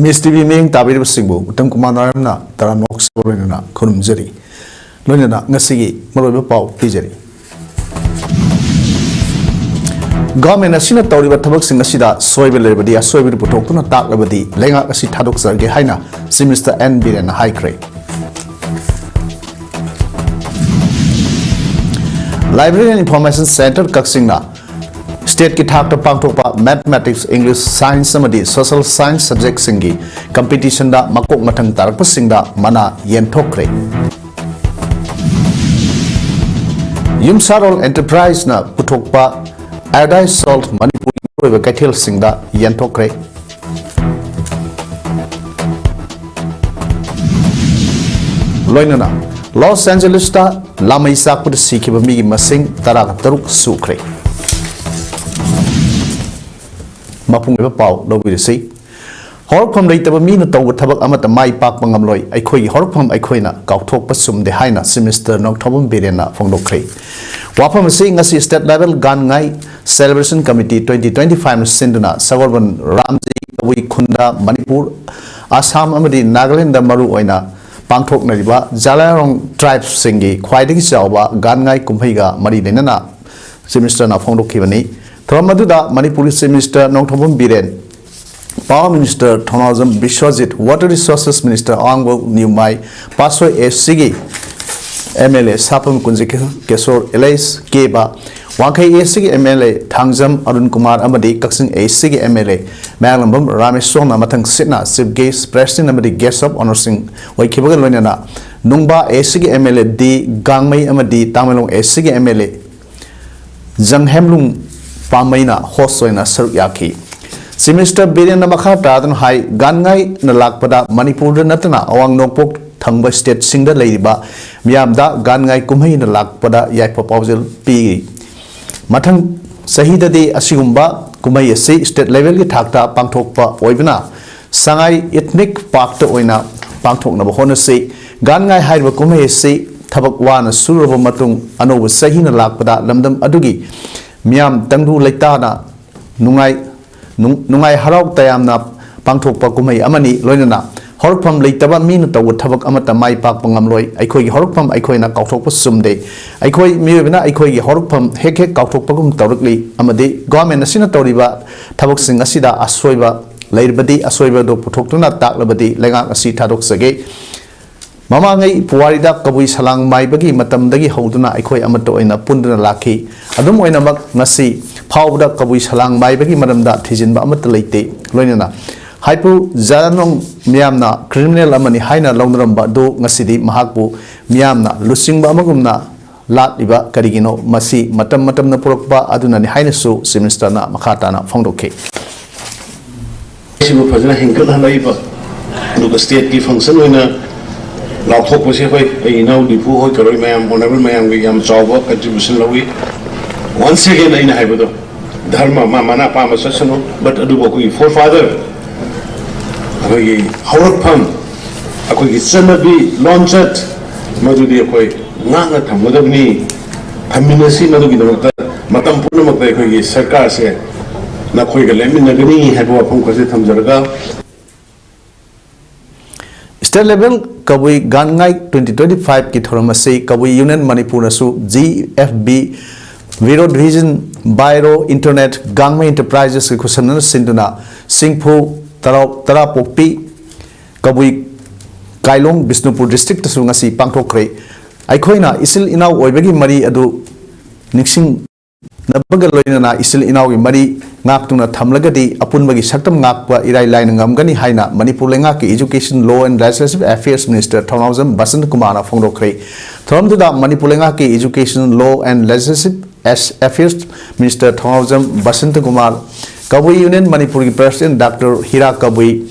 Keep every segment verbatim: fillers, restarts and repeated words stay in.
H T V ꯃꯤꯠꯌꯦꯡ ꯇꯥꯕꯤꯔꯤꯕꯁꯤꯡꯕꯨ Uttam Kumar ꯅꯥꯔꯥꯌꯟꯅ ꯇꯔꯥꯃꯣꯛ sub ꯂꯣꯏꯅꯅ ꯈꯨꯔꯨꯝꯖꯔꯤ꯫ ꯂꯣꯏꯅꯅ ꯉꯁꯤꯒꯤ ꯃꯔꯨꯑꯣꯏꯕ ꯄꯥꯎ ꯄꯤꯖꯔꯤ꯫ ꯒꯚꯔꯟꯃꯦꯟꯠ ꯑꯁꯤꯅ ꯇꯧꯔꯤꯕ ꯊꯕꯛꯁꯤꯡ ꯑꯁꯤꯗ ꯁꯣꯏꯕ ꯂꯩꯔꯕꯗꯤ ꯑꯁꯣꯏꯕꯗꯨ ꯄꯨꯊꯣꯛꯇꯨꯅ ꯇꯥꯛꯂꯕꯗꯤ ꯂꯩꯉꯥꯛ ꯑꯁꯤ ꯊꯥꯗꯣꯛꯆꯔꯒꯦ ꯍꯥꯏꯅ Chief Minister N ꯕꯤꯔꯦꯟꯅ ꯍꯥꯏꯈ꯭ꯔꯦ꯫ Library and Information Centre ꯀꯛꯆꯤꯡꯅ stateꯀꯤ ꯊꯥꯛꯇ ꯄꯥꯡꯊꯣꯛꯄ Mathematics, English, Science ꯑꯃꯗꯤ Social Science subjectꯁꯤꯡꯒꯤ competitionꯗ ꯃꯀꯣꯛ ꯃꯊꯪ ꯇꯥꯔꯛꯄꯁꯤꯡꯗ ꯃꯅꯥ ꯌꯦꯟꯊꯣꯛꯈ꯭ꯔꯦ꯫ ꯌꯨꯝꯁꯥꯔꯣꯜ Enterpriseꯅ ꯄꯨꯊꯣꯛꯄ iodized salt ꯃꯅꯤꯄꯨꯔꯒꯤ ꯃꯔꯨꯑꯣꯏꯕ ꯀꯩꯊꯦꯜꯁꯤꯡꯗ ꯌꯦꯟꯊꯣꯛꯈ꯭ꯔꯦ꯫ ꯂꯣꯏꯅꯅ ꯂꯣꯁ ꯑꯦꯟꯖꯦꯂꯤꯁꯇ ꯂꯥꯃꯩ ꯆꯥꯛꯄꯗ ꯁꯤꯈꯤꯕ ꯃꯤꯒꯤ ꯃꯁꯤꯡ ꯇꯔꯥꯒ ꯇꯔꯨꯛ ꯁꯨꯈ꯭ꯔꯦ꯫ ꯃꯄꯨꯡ ꯑꯣꯏꯕ ꯄꯥꯎ ꯂꯧꯕꯤꯔꯁꯤ꯫ ꯍꯧꯔꯛꯐꯝ ꯂꯩꯇꯕ ꯃꯤꯅ ꯇꯧꯕ ꯊꯕꯛ ꯑꯃꯠꯇ ꯃꯥꯏ ꯄꯥꯛꯄ ꯉꯝꯂꯣꯏ꯫ ꯑꯩꯈꯣꯏꯒꯤ ꯍꯧꯔꯛꯐꯝ ꯑꯩꯈꯣꯏꯅ ꯀꯥꯎꯊꯣꯛꯄ ꯆꯨꯝꯗꯦ ꯍꯥꯏꯅ Chief Minister ꯅꯣꯡꯊꯣꯝꯕꯝ ꯕꯤꯔꯦꯟꯅ ꯐꯣꯡꯗꯣꯛꯈ꯭ꯔꯦ꯫ ꯋꯥꯐꯝ ꯑꯁꯤ ꯉꯁꯤ state level ꯒꯥꯟꯉꯥꯏ celebration committee twenty twenty five ꯅ ꯁꯤꯟꯗꯨꯅ ꯁꯒꯣꯜꯕꯟ ꯔꯥꯝꯖꯤ ꯀꯕꯨꯏ ꯈꯨꯟꯗ ꯃꯅꯤꯄꯨꯔ, ꯑꯁꯥꯝ ꯑꯃꯗꯤ ꯅꯥꯒꯥꯂꯦꯟꯗ ꯃꯔꯨ ꯑꯣꯏꯅ ꯄꯥꯡꯊꯣꯛꯅꯔꯤꯕ ꯖꯥꯂꯥꯏꯔꯣꯡ tribeꯁꯤꯡꯒꯤ ꯈ꯭ꯋꯥꯏꯗꯒꯤ ꯆꯥꯎꯕ ꯒꯥꯟꯉꯥꯏ ꯀꯨꯝꯍꯩꯒ ꯃꯔꯤ ꯂꯩꯅꯅ Chief Ministerꯅ ꯐꯣꯡꯗꯣꯛꯈꯤꯕꯅꯤ꯫ ꯊꯧꯔꯝ ꯑꯗꯨꯗ ꯃꯅꯤꯄꯨꯔꯒꯤ Chief Minister Nongthombam Biren, Power Minister Thounaojam Biswajit, Water Resources Minister ꯑꯋꯥꯡꯕꯝ ꯅ꯭ꯌꯨꯃꯥꯏ, Patsoi Eastꯀꯤ M L A ꯁꯥꯄꯝ ꯀꯨꯟꯖ Kishore, ꯏꯂꯩꯁ ꯀꯦꯕ, ꯋꯥꯡꯈꯩ Eastꯀꯤ M L A Thangjam Arun Kumar ꯑꯃꯗꯤ ꯀꯛꯆꯤꯡ Eastꯀꯤ M L A ꯃꯌꯥꯡꯂꯝꯕꯝ ꯔꯥꯃꯦꯁꯣꯔꯅ ꯃꯊꯪ ꯁꯤꯠꯅ Chief Guest, President ꯑꯃꯗꯤ Guest of Honourꯁꯤꯡ ꯑꯣꯏꯈꯤꯕꯒ ꯂꯣꯏꯅꯅ ꯅꯨꯡꯕꯥ Eastꯀꯤ M L A ꯗꯤ ꯒꯥꯡꯃꯩ ꯑꯃꯗꯤ Tamenglong Eastꯀꯤ M L A ꯖꯪꯍꯦꯝꯂꯨꯡ ꯄꯥꯝꯃꯩꯅ host ꯑꯣꯏꯅ ꯁꯔꯨꯛ ꯌꯥꯈꯤ꯫ Chief Minister ꯕꯤꯔꯦꯟꯅ ꯃꯈꯥ ꯇꯥꯗꯨꯅ ꯍꯥꯏ, ꯒꯥꯟꯉꯥꯏꯅ ꯂꯥꯛꯄꯗ ꯃꯅꯤꯄꯨꯔꯗ ꯅꯠꯇꯅ ꯑꯋꯥꯡ ꯅꯣꯡꯄꯣꯛ ꯊꯪꯕ stateꯁꯤꯡꯗ ꯂꯩꯔꯤꯕ ꯃꯤꯌꯥꯝꯗ ꯒꯥꯟꯉꯥꯏ ꯀꯨꯝꯍꯩꯅ ꯂꯥꯛꯄꯗ ꯌꯥꯏꯐ ꯄꯥꯎꯖꯦꯜ ꯄꯤꯔꯤ꯫ ꯃꯊꯪ ꯆꯍꯤꯗꯗꯤ ꯑꯁꯤꯒꯨꯝꯕ ꯀꯨꯝꯍꯩ ꯑꯁꯤ state levelꯒꯤ ꯊꯥꯛꯇ ꯄꯥꯡꯊꯣꯛꯄ ꯑꯣꯏꯕꯅ ꯁꯉꯥꯏ Ethnic Parkꯇ ꯑꯣꯏꯅ ꯄꯥꯡꯊꯣꯛꯅꯕ ꯍꯣꯠꯅꯁꯤ꯫ ꯒꯥꯟꯉꯥꯏ ꯍꯥꯏꯔꯤꯕ ꯀꯨꯝꯍꯩ ꯑꯁꯤ ꯊꯕꯛ ꯋꯥꯅ ꯁꯨꯔꯕ ꯃꯇꯨꯡ ꯑꯅꯧꯕ ꯆꯍꯤꯅ ꯂꯥꯛꯄꯗ ꯂꯝꯗꯝ ꯑꯗꯨꯒꯤ ꯃꯤꯌꯥꯝ ꯇꯪꯗꯨ ꯂꯩꯇꯥꯅ ꯅꯨꯡꯉꯥꯏ, ꯅꯨꯡ-, ꯅꯨꯡꯉꯥꯏ ꯍꯔꯥꯎ ꯇꯌꯥꯝꯅ ꯄꯥꯡꯊꯣꯛꯄ ꯀꯨꯝꯍꯩ ꯑꯃꯅꯤ꯫ ꯂꯣꯏꯅꯅ ꯍꯧꯔꯛꯐꯝ ꯂꯩꯇꯕ ꯃꯤꯅ ꯇꯧꯕ ꯊꯕꯛ ꯑꯃꯠꯇ ꯃꯥꯏ ꯄꯥꯛꯄ ꯉꯝꯂꯣꯏ꯫ ꯑꯩꯈꯣꯏꯒꯤ ꯍꯧꯔꯛꯐꯝ ꯑꯩꯈꯣꯏꯅ ꯀꯥꯎꯊꯣꯛꯄ ꯆꯨꯝꯗꯦ꯫ ꯑꯩꯈꯣꯏ ꯃꯤꯑꯣꯏꯕꯅ ꯑꯩꯈꯣꯏꯒꯤ ꯍꯧꯔꯛꯐꯝ ꯍꯦꯛ ꯍꯦꯛ ꯀꯥꯎꯊꯣꯛꯄꯒꯨꯝ ꯇꯧꯔꯛꯂꯤ ꯑꯃꯗꯤ ꯒꯣꯔꯃꯦꯟ ꯑꯁꯤꯅ ꯇꯧꯔꯤꯕ ꯊꯕꯛꯁꯤꯡ ꯑꯁꯤꯗ ꯑꯁꯣꯏꯕ ꯂꯩꯔꯕꯗꯤ ꯑꯁꯣꯏꯕ ꯑꯗꯨ ꯄꯨꯊꯣꯛꯇꯨꯅ ꯇꯥꯛꯂꯕꯗꯤ ꯂꯩꯉꯥꯛ ꯑꯁꯤ ꯊꯥꯗꯣꯛꯆꯒꯦ꯫ ꯃꯃꯥꯡꯉꯩ ꯄꯨꯋꯥꯔꯤꯗ ꯀꯕꯨꯏ ꯁꯂꯥꯡ ꯃꯥꯏꯕꯒꯤ ꯃꯇꯝꯗꯒꯤ ꯍꯧꯗꯨꯅ ꯑꯩꯈꯣꯏ ꯑꯃꯠꯇ ꯑꯣꯏꯅ ꯄꯨꯟꯗꯨꯅ ꯂꯥꯛꯈꯤ꯫ ꯑꯗꯨꯝ ꯑꯣꯏꯅꯃꯛ ꯉꯁꯤ ꯐꯥꯎꯕꯗ ꯀꯕꯨꯏ ꯁꯂꯥꯡ ꯃꯥꯏꯕꯒꯤ ꯃꯔꯝꯗ ꯊꯤꯖꯤꯟꯕ ꯑꯃꯠꯇ ꯂꯩꯇꯦ꯫ ꯂꯣꯏꯅꯅ ꯍꯥꯏꯄꯨ ꯖꯥꯅꯣꯡ ꯃꯤꯌꯥꯝꯅ ꯀ꯭ꯔꯤꯃꯤꯅꯦꯜ ꯑꯃꯅꯤ ꯍꯥꯏꯅ ꯂꯧꯅꯔꯝꯕ ꯑꯗꯨ ꯉꯁꯤꯗꯤ ꯃꯍꯥꯛꯄꯨ ꯃꯤꯌꯥꯝꯅ ꯂꯨꯆꯤꯡꯕ ꯑꯃꯒꯨꯝꯅ ꯂꯥꯠꯂꯤꯕ ꯀꯔꯤꯒꯤꯅꯣ? ꯃꯁꯤ ꯃꯇꯝ ꯃꯇꯝꯅ ꯄꯨꯔꯛꯄ ꯑꯗꯨꯅꯅꯤ ꯍꯥꯏꯅꯁꯨ ꯆꯤꯐ ꯃꯤꯅꯤꯁꯇꯔꯅ ꯃꯈꯥ ꯇꯥꯅ ꯐꯣꯡꯗꯣꯛꯈꯤ꯫ ꯁꯤꯕꯨ ꯐꯖꯅ ꯍꯤꯡꯒꯠꯍꯜꯂꯛꯏꯕ, ꯑꯗꯨꯒ ꯁ꯭ꯇꯦꯠꯀꯤ ꯐꯪꯁꯟ ꯑꯣꯏꯅ ꯂꯥꯎꯊꯣꯛꯄꯁꯦ, ꯍꯣꯏ, ꯑꯩ ꯏꯅꯥꯎ ꯗꯤꯄꯨ ꯍꯣꯏ, ꯀꯔꯣꯏ ꯃꯌꯥꯝ, ꯑꯣꯅꯔꯦꯕꯜ ꯃꯌꯥꯝꯒꯤ ꯌꯥꯝ ꯆꯥꯎꯕ ꯀꯟꯇ꯭ꯔꯤꯕ꯭ꯌꯨꯁꯟ ꯂꯧꯏ꯫ ꯋꯥꯟꯁ ꯑꯦꯒꯦꯟ ꯑꯩꯅ ꯍꯥꯏꯕꯗꯣ, ꯙꯔꯃ ꯃꯥ ꯃꯥꯅ ꯑꯄꯥꯝꯕ ꯆꯠꯁꯅꯨ, ꯕꯠ ꯑꯗꯨꯕꯨ ꯑꯩꯈꯣꯏꯒꯤ ꯐꯣꯔ ꯐꯥꯗꯔ, ꯑꯩꯈꯣꯏꯒꯤ ꯍꯧꯔꯛꯐꯝ, ꯑꯩꯈꯣꯏꯒꯤ ꯆꯠꯅꯕꯤ ꯂꯣꯟꯆꯠ, ꯃꯗꯨꯗꯤ ꯑꯩꯈꯣꯏ ꯉꯥꯛꯅ ꯊꯝꯒꯗꯕꯅꯤ꯫ ꯊꯝꯃꯤꯟꯅꯁꯤ꯫ ꯃꯗꯨꯒꯤꯗꯃꯛꯇ ꯃꯇꯝ ꯄꯨꯝꯅꯃꯛꯇ ꯑꯩꯈꯣꯏꯒꯤ ꯁꯔꯀꯥꯔꯁꯦ ꯅꯈꯣꯏꯒ ꯂꯦꯞꯃꯤꯟꯅꯒꯅꯤ ꯍꯥꯏꯕ ꯋꯥꯐꯝ ꯈꯔꯁꯦ ꯊꯝꯖꯔꯒ, state level Kabui Gaan-Ngai twenty twenty ꯐꯥꯏꯚꯀꯤ ꯊꯧꯔꯝ ꯑꯁꯤ ꯀꯕꯨꯏ ꯌꯨꯅꯤꯌꯟ ꯃꯅꯤꯄꯨꯔꯅꯁꯨ ꯖꯤ ꯑꯦꯐ ꯕꯤ, ꯚꯤꯔꯣꯗ ꯚꯤꯖꯟ, ꯕꯥꯏꯔꯣ ꯏꯟꯇꯔꯅꯦꯠ, ꯒꯥꯡꯃꯩ ꯏꯟꯇꯔꯄ꯭ꯔꯥꯏꯖꯦꯁꯀꯤ ꯈꯨꯠꯁꯝꯅꯅ ꯁꯤꯟꯗꯨꯅ ꯁꯤꯡꯐꯨ, ꯇꯔꯥ, ꯇꯔꯥꯄꯣꯛꯄꯤ, ꯀꯕꯨꯏ ꯀꯥꯏꯂꯣꯡ, ꯕꯤꯁꯅꯨꯄꯨꯔ ꯗꯤꯁꯇ꯭ꯔꯤꯛꯇꯁꯨ ꯉꯁꯤ ꯄꯥꯡꯊꯣꯛꯈ꯭ꯔꯦ꯫ ꯑꯩꯈꯣꯏꯅ ꯏꯆꯤꯜ ꯏꯅꯥꯎ ꯑꯣꯏꯕꯒꯤ ꯃꯔꯤ ꯑꯗꯨ ꯅꯤꯡꯁꯤꯡ ꯅꯕꯒ ꯂꯣꯏꯅꯅ ꯏꯆꯤꯜ ꯏꯅꯥꯎꯒꯤ ꯃꯔꯤ ꯉꯥꯛꯇꯨꯅ ꯊꯝꯂꯒꯗꯤ ꯑꯄꯨꯟꯕꯒꯤ ꯁꯛꯇꯝ ꯉꯥꯛꯄ ꯏꯔꯥꯏ ꯂꯥꯏꯅ ꯉꯝꯒꯅꯤ ꯍꯥꯏꯅ ꯃꯅꯤꯄꯨꯔ ꯂꯩꯉꯥꯛꯀꯤ Education, Law and Legislative Affairs Minister Thounaojam Basanta ꯀꯨꯃꯥꯔꯅ ꯐꯣꯡꯗꯣꯛꯈ꯭ꯔꯦ꯫ ꯊꯧꯔꯝꯗꯨꯗ ꯃꯅꯤꯄꯨꯔ ꯂꯩꯉꯥꯛꯀꯤ Education, Law and Legislative Affairs Minister Thounaojam Basanta Kumar, Kabui union ꯃꯅꯤꯄꯨꯔꯒꯤ president doctor Hira Kabui,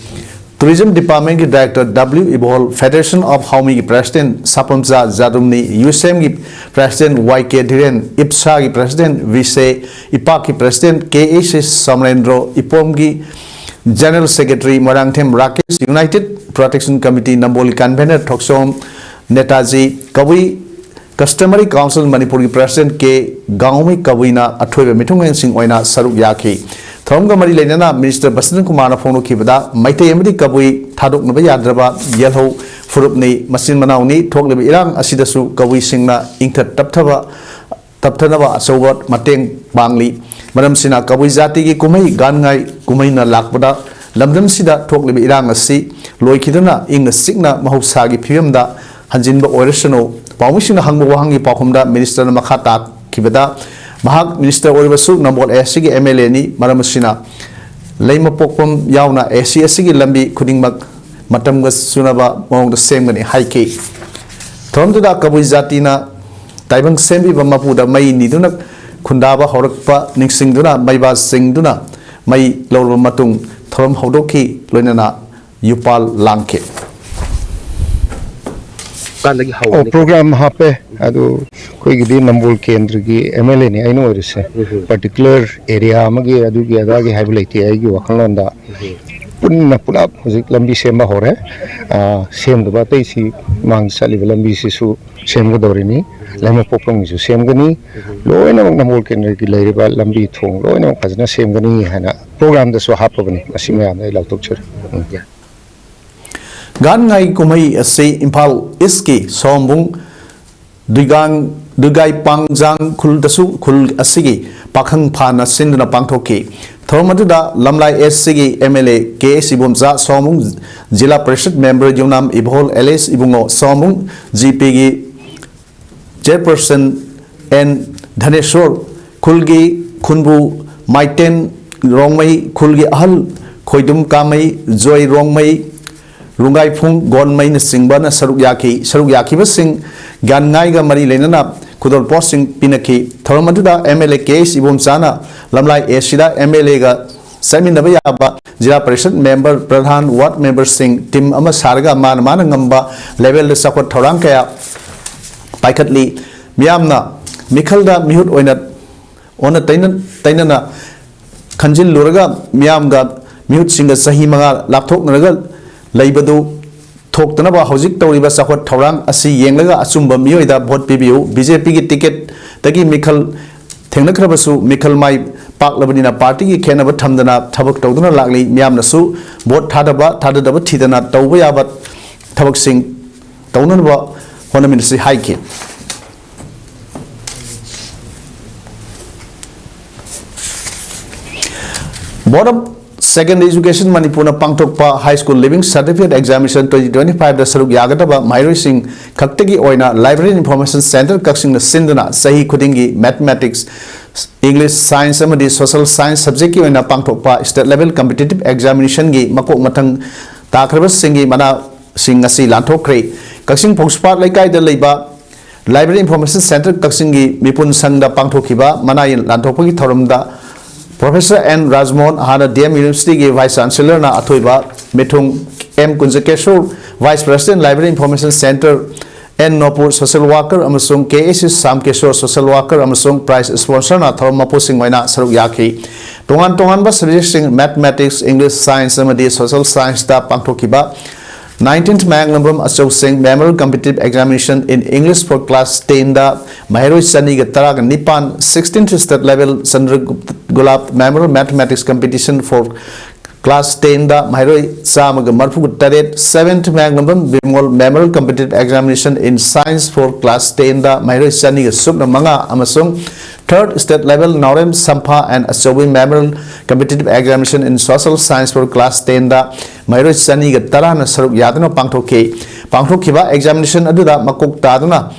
Tourism Department ꯀꯤ Director W Ibohal, Federation of ꯍꯥꯎꯃꯤꯒꯤ President ꯁꯥꯄꯝꯆꯥ ꯖꯥꯗꯨꯝꯅꯤ, ꯌꯨꯁꯦꯝꯒꯤ President ꯋꯥꯏ ꯀꯦ ꯙꯤꯔꯦꯟ, ꯏꯞꯁꯥꯒꯤ President ꯚꯤꯁꯦ, ꯏꯄꯥꯛꯀꯤ President ꯀꯦ ꯑꯦꯁ ꯁꯃꯔꯦꯟꯗ꯭ꯔꯣ, ꯏꯄꯣꯝꯒꯤ General Secretary Moirangthem Rakesh, United Protection Committee ꯅꯝꯕꯣꯜꯒꯤ Convener Thokchom Netaji, Kabui Customary Council ꯃꯅꯤꯄꯨꯔꯒꯤ President ꯀꯦ ꯒꯥꯎꯃꯤ ꯀꯕꯨꯏꯅ ꯑꯊꯣꯏꯕ ꯃꯤꯊꯨꯡꯂꯦꯟꯁꯤꯡ ꯑꯣꯏꯅ ꯁꯔꯨꯛ ꯌꯥꯈꯤ꯫ ꯊꯧꯔꯝꯒ ꯃꯔꯤ ꯂꯩꯅꯅ ꯃꯤꯅꯤꯁꯇꯔ ꯕꯁꯟꯇ ꯀꯨꯃꯥꯔꯅ ꯐꯣꯡꯗꯣꯛꯈꯤꯕꯗ, ꯃꯩꯇꯩ ꯑꯃꯗꯤ ꯀꯕꯨꯏ ꯊꯥꯗꯣꯛꯅꯕ ꯌꯥꯗ꯭ꯔꯕ ꯌꯦꯜꯍꯧ ꯐꯨꯔꯨꯞꯅꯤ꯫ ꯃꯆꯤꯟ ꯃꯅꯥꯎꯅꯤ꯫ ꯊꯣꯛꯂꯤꯕ ꯏꯔꯥꯡ ꯑꯁꯤꯗꯁꯨ ꯀꯕꯨꯏꯁꯤꯡꯅ ꯏꯪꯊ ꯇꯞꯊꯕ ꯇꯞꯊꯅꯕ ꯑꯆꯧꯕ ꯃꯇꯦꯡ ꯄꯥꯡꯂꯤ꯫ ꯃꯔꯝꯁꯤꯅ ꯀꯕꯨꯏ ꯖꯥꯇꯤꯒꯤ ꯀꯨꯝꯍꯩ ꯒꯥꯟꯉꯥꯏ ꯀꯨꯝꯍꯩꯅ ꯂꯥꯛꯄꯗ ꯂꯝꯗꯝꯁꯤꯗ ꯊꯣꯛꯂꯤꯕ ꯏꯔꯥꯡ ꯑꯁꯤ ꯂꯣꯏꯈꯤꯗꯨꯅ ꯏꯪꯅ ꯆꯤꯛꯅ ꯃꯍꯧꯁꯥꯒꯤ ꯐꯤꯕꯝꯗ ꯍꯟꯖꯤꯟꯕ ꯑꯣꯏꯔꯁꯅꯨ꯫ ꯄꯥꯎꯃꯤꯁꯤꯡꯅ ꯍꯪꯕ ꯋꯥꯍꯪꯒꯤ ꯄꯥꯎꯈꯨꯝꯗ ꯃꯤꯅꯤꯁꯇꯔꯅ ꯃꯈꯥ ꯇꯥꯈꯤꯕꯗ, ꯃꯍꯥꯛ ꯃꯤꯅꯤꯁꯇꯔ ꯑꯣꯏꯔꯕꯁꯨ ꯅꯝꯕꯣꯜ ꯑꯦ ꯑꯦꯁ ꯁꯤꯒꯤ ꯑꯦꯝ ꯑꯦꯜ ꯑꯦꯅꯤ꯫ ꯃꯔꯝ ꯑꯁꯤꯅ ꯂꯩꯃꯄꯣꯛꯐꯝ ꯌꯥꯎꯅ ꯑꯦ ꯁꯤ ꯑꯦꯁ ꯁꯤꯒꯤ ꯂꯝꯕꯤ ꯈꯨꯗꯤꯡꯃꯛ ꯃꯇꯝꯒ ꯆꯨꯅꯕ ꯃꯑꯣꯡꯗ ꯁꯦꯝꯒꯅꯤ ꯍꯥꯏꯈꯤ꯫ ꯊꯧꯔꯝꯗꯨꯗ ꯀꯕꯨꯏ ꯖꯥꯇꯤꯅ ꯇꯥꯏꯕꯪ ꯁꯦꯝꯕꯤꯕ ꯃꯄꯨꯗ ꯃꯩ ꯅꯤꯗꯨꯅ ꯈꯨꯟꯗꯥꯕ ꯍꯧꯔꯛꯄ ꯅꯤꯡꯁꯤꯡꯗꯨꯅ ꯃꯩꯕꯥ ꯆꯤꯡꯗꯨꯅ ꯃꯩ ꯂꯧꯔꯕ ꯃꯇꯨꯡ ꯊꯧꯔꯝ ꯍꯧꯗꯣꯛꯈꯤ, ꯂꯣꯏꯅꯅ ꯌꯨꯄꯥꯜ ꯂꯥꯡꯈꯤ꯫ ꯀꯥꯟꯗꯒꯤ ꯑꯣ, ꯍꯧꯔꯅꯤ? ꯄ꯭ꯔꯣꯒ꯭ꯔꯥꯝ ꯍꯥꯞꯄꯦ꯫ ꯑꯗꯨ ꯑꯩꯈꯣꯏꯒꯤꯗꯤ ꯅꯝꯕꯣꯜ ꯀꯦꯟꯗ꯭ꯔꯒꯤ ꯑꯦꯝ ꯑꯦꯜ ꯑꯦꯅꯤ ꯑꯩꯅ ꯑꯣꯏꯔꯤꯁꯦ꯫ ꯎꯝ ꯍꯝ꯫ ꯄꯥꯔꯇꯤꯀꯨꯂꯔ ꯑꯦꯔꯤꯌꯥ ꯑꯃꯒꯤ ꯑꯗꯨꯒꯤ ꯑꯗꯥꯒꯤ ꯍꯥꯏꯕ ꯂꯩꯇꯦ꯫ ꯑꯩꯒꯤ ꯋꯥꯈꯜꯂꯣꯟꯗ ꯎꯝ ꯍꯝ꯫ ꯄꯨꯟꯅ ꯄꯨꯂꯞ ꯍꯧꯖꯤꯛ ꯂꯝꯕꯤ ꯁꯦꯝꯕ ꯍꯧꯔꯦ꯫ ꯑꯥ, ꯁꯦꯝꯗꯕ ꯑꯇꯩꯁꯤ, ꯃꯥꯡ ꯆꯠꯂꯤꯕ ꯂꯝꯕꯤꯁꯤꯁꯨ ꯁꯦꯝꯒꯗꯧꯔꯤꯅꯤ꯫ ꯂꯩꯃꯄꯣꯛꯐꯝꯒꯤꯁꯨ ꯁꯦꯝꯒꯅꯤ꯫ ꯎꯝ ꯍꯝ꯫ ꯂꯣꯏꯅꯃꯛ ꯅꯝꯕꯣꯜ ꯀꯦꯟꯗ꯭ꯔꯒꯤ ꯂꯩꯔꯤꯕ ꯂꯝꯕꯤ ꯊꯣꯡ ꯂꯣꯏꯅꯃꯛ ꯐꯖꯅ ꯁꯦꯝꯒꯅꯤ ꯍꯥꯏꯅ ꯄ꯭ꯔꯣꯒ꯭ꯔꯥꯝꯗꯁꯨ ꯍꯥꯞꯄꯕꯅꯤ꯫ ꯃꯁꯤ ꯃꯌꯥꯝꯗ ꯑꯩ ꯂꯥꯎꯊꯣꯛꯆꯔꯤ꯫ ꯎꯝ꯫ ꯌꯥ꯫ ꯒꯥꯟ ꯉꯥꯏ ꯀꯨꯝꯍꯩ ꯑꯁꯤ ꯏꯝꯐꯥꯜ ꯏꯁꯀꯤ ꯁꯣꯝꯕꯨꯡ ꯗꯨꯏꯒꯥꯡ, ꯗꯨꯏꯒꯥꯏꯄꯥꯡꯖꯥꯡ ꯈꯨꯜꯗꯁꯨ ꯈꯨꯜ ꯑꯁꯤꯒꯤ ꯄꯥꯈꯪ ꯐꯥꯅ ꯁꯤꯟꯗꯨꯅ ꯄꯥꯡꯊꯣꯛꯈꯤ꯫ ꯊꯧꯔꯝ ꯑꯗꯨꯗ ꯂꯝꯂꯥꯏ ꯑꯦꯁ ꯁꯤꯒꯤ M L A K S Ibomcha, Sombung zila parishad member Yumnam Ibohol, L S Ibungo, Sombung Z ꯄꯤꯒꯤ ꯆꯦꯌꯔꯄꯔꯁꯟ ꯑꯦꯟ ꯙꯅꯦꯁꯣꯔ, ꯈꯨꯜꯒꯤ ꯈꯨꯟꯕꯨ ꯃꯥꯏꯇꯦꯟ ꯔꯣꯡꯃꯩ, ꯈꯨꯜꯒꯤ ꯑꯍꯜ ꯈꯣꯏꯗꯨꯝ ꯀꯥꯃꯩ, ꯖꯣꯏ ꯔꯣꯡꯃꯩ, ꯔꯨꯡꯒꯥꯏꯐꯨꯡ ꯒꯣꯟꯃꯩꯅꯆꯤꯡꯕꯅ ꯁꯔꯨꯛ ꯌꯥꯈꯤ꯫ ꯁꯔꯨꯛ ꯌꯥꯈꯤꯕꯁꯤꯡ ꯒ꯭ꯌꯥꯟ ꯉꯥꯏꯒ ꯃꯔꯤ ꯂꯩꯅꯅ ꯈꯨꯗꯣꯜ ꯄꯣꯠꯁꯤꯡ ꯄꯤꯅꯈꯤ꯫ ꯊꯧꯔꯝ ꯑꯗꯨꯗ M L A K S ꯏꯕꯣꯝꯆꯥꯅ ꯂꯝꯂꯥꯏ ꯑꯦꯁꯤꯗ ꯑꯦꯝ ꯑꯦꯜ ꯑꯦꯒ ꯆꯠꯃꯤꯟꯅꯕ ꯌꯥꯕ ꯖꯤꯂꯥ ꯄꯔꯤꯁꯠ ꯃꯦꯝꯕꯔ, ꯄ꯭ꯔꯙꯥꯟ, ꯋꯥꯔꯗ ꯃꯦꯝꯕꯔꯁꯤꯡ ꯇꯤꯝ ꯑꯃ ꯁꯥꯔꯒ ꯃꯥꯅ ꯃꯥꯅ ꯉꯝꯕ ꯂꯦꯚꯦꯜꯗ ꯆꯥꯎꯈꯠ ꯊꯧꯔꯥꯡ ꯀꯌꯥ ꯄꯥꯏꯈꯠꯂꯤ꯫ ꯃꯤꯌꯥꯝꯅ ꯃꯤꯈꯜꯗ ꯃꯤꯍꯨꯠ ꯑꯣꯏꯅ ꯑꯣꯟꯅ ꯇꯩꯅ-, ꯇꯩꯅꯅ ꯈꯟꯖꯤꯜꯂꯨꯔꯒ ꯃꯤꯌꯥꯝꯒ ꯃꯤꯍꯨꯠꯁꯤꯡꯒ ꯆꯍꯤ ꯃꯉꯥ ꯂꯥꯞꯊꯣꯛꯅꯔꯒ ꯂꯩꯕꯗꯨ ꯊꯣꯛꯇꯅꯕ ꯍꯧꯖꯤꯛ ꯇꯧꯔꯤꯕ ꯆꯥꯎꯈꯠ ꯊꯧꯔꯥꯡ ꯑꯁꯤ ꯌꯦꯡꯂꯒ ꯑꯆꯨꯝꯕ ꯃꯤꯑꯣꯏꯗ ꯚꯣꯠ ꯄꯤꯕꯤꯌꯨ꯫ ꯕꯤ ꯖꯦ ꯄꯤꯒꯤ ꯇꯤꯀꯦꯠꯇꯒꯤ ꯃꯤꯈꯜ ꯊꯦꯡꯅꯈ꯭ꯔꯕꯁꯨ ꯃꯤꯈꯜ ꯃꯥꯏ ꯄꯥꯛꯂꯕꯅꯤꯅ ꯄꯥꯔꯇꯤꯒꯤ ꯈꯦꯠꯅꯕ ꯊꯝꯗꯅ ꯊꯕꯛ ꯇꯧꯗꯨꯅ ꯂꯥꯛꯂꯤ꯫ ꯃꯤꯌꯥꯝꯅꯁꯨ ꯚꯣꯠ ꯊꯥꯗꯕ ꯊꯥꯗꯗꯕ ꯊꯤꯗꯅ ꯇꯧꯕ ꯌꯥꯕ ꯊꯕꯛꯁꯤꯡ ꯇꯧꯅꯅꯕ ꯍꯣꯠꯅꯃꯤꯟꯅꯁꯤ ꯍꯥꯏꯈꯤ꯫ Board of Secondary Education ꯃꯅꯤꯄꯨꯔꯅ ꯄꯥꯡꯊꯣꯛꯄ High School Leaving Certificate Examination twenty twenty-five ꯗ ꯁꯔꯨꯛ ꯌꯥꯒꯗꯕ ꯃꯍꯩꯔꯣꯏꯁꯤꯡ ꯈꯛꯇꯒꯤ ꯑꯣꯏꯅ Library Information Center ꯀꯛꯆꯤꯡꯅ ꯁꯤꯟꯗꯨꯅ ꯆꯍꯤ ꯈꯨꯗꯤꯡꯒꯤ Mathematics, English, Science ꯑꯃꯗꯤ Social Science subject ꯀꯤ ꯑꯣꯏꯅ ꯄꯥꯡꯊꯣꯛꯄ State Level Competitive Examination ꯒꯤ ꯃꯀꯣꯛ ꯃꯊꯪ ꯇꯥꯈ꯭ꯔꯕꯁꯤꯡꯒꯤ ꯃꯅꯥꯁꯤꯡ ꯉꯁꯤ ꯂꯥꯟꯊꯣꯛꯈ꯭ꯔꯦ꯫ ꯀꯛꯆꯤꯡ ꯐꯧꯁꯤꯄꯥꯠ ꯂꯩꯀꯥꯏꯗ ꯂꯩꯕ Library Information Center ꯀꯛꯆꯤꯡꯒꯤ ꯃꯤꯄꯨꯟ ꯁꯪꯗ ꯄꯥꯡꯊꯣꯛꯈꯤꯕ ꯃꯅꯥ ꯌꯦꯟ ꯂꯥꯟꯊꯣꯛꯄꯒꯤ ꯊꯧꯔꯝꯗ Professor N ꯔꯥꯖꯃꯣꯍꯟ, ꯍꯥꯟꯅ D M University ꯒꯤ Vice Chancellor ꯅ ꯑꯊꯣꯏꯕ ꯃꯤꯊꯨꯡ, M ꯀꯨꯟꯖꯀꯦꯁꯣꯔ, Vice President, Library Information Center, N ꯅꯣꯄꯨꯔ, Social Worker, ꯑꯃꯁꯨꯡ K S C ꯁ꯭ꯌꯥꯝꯀꯦꯁꯣꯔ, Social Worker ꯑꯃꯁꯨꯡ Prize Sponsor ꯅ ꯊꯧꯔꯝ ꯃꯄꯨꯁꯤꯡ ꯑꯣꯏꯅ ꯁꯔꯨꯛ ꯌꯥꯈꯤ꯫ ꯇꯣꯉꯥꯟ ꯇꯣꯉꯥꯟꯕ subject ꯁꯤꯡ Mathematics, English, Science ꯑꯃꯗꯤ Social Science ꯇ ꯄꯥꯡꯊꯣꯛꯈꯤꯕ nineteenth Mayanglambam ꯑꯆꯧꯁꯤꯡ Memorial Competitive Examination in English for Class ten ꯗ ꯃꯍꯩꯔꯣꯏ ꯆꯅꯤꯒ ꯇꯔꯥꯒ ꯅꯤꯄꯥꯟ, sixteenth State Level ꯆꯟꯗ꯭ꯔꯒꯨꯂꯥꯞ Memorial Mathematics Competition for Class ten ꯗ ꯃꯍꯩꯔꯣꯏ ꯆꯥꯝꯃꯒ ꯃꯔꯤꯐꯨ ꯇꯔꯦꯠ, seventh Mayanglambam Bimol Memorial Competitive Examination in Science for Class ten ꯗ ꯃꯍꯩꯔꯣꯏ ꯆꯅꯤꯒ ꯁꯨꯞꯅ ꯃꯉꯥ ꯑꯃꯁꯨꯡ third State Level Naorem Sampha and Achoubi Memorial Competitive Examination in Social Science for Class ten ꯗ ꯃꯍꯩꯔꯣꯏ ꯆꯅꯤꯒ ꯇꯔꯥꯅ ꯁꯔꯨꯛ ꯌꯥꯗꯨꯅ ꯄꯥꯡꯊꯣꯛꯈꯤ꯫ ꯄꯥꯡꯊꯣꯛꯈꯤꯕ examination ꯑꯗꯨꯗ ꯃꯀꯣꯛ ꯇꯥꯗꯨꯅ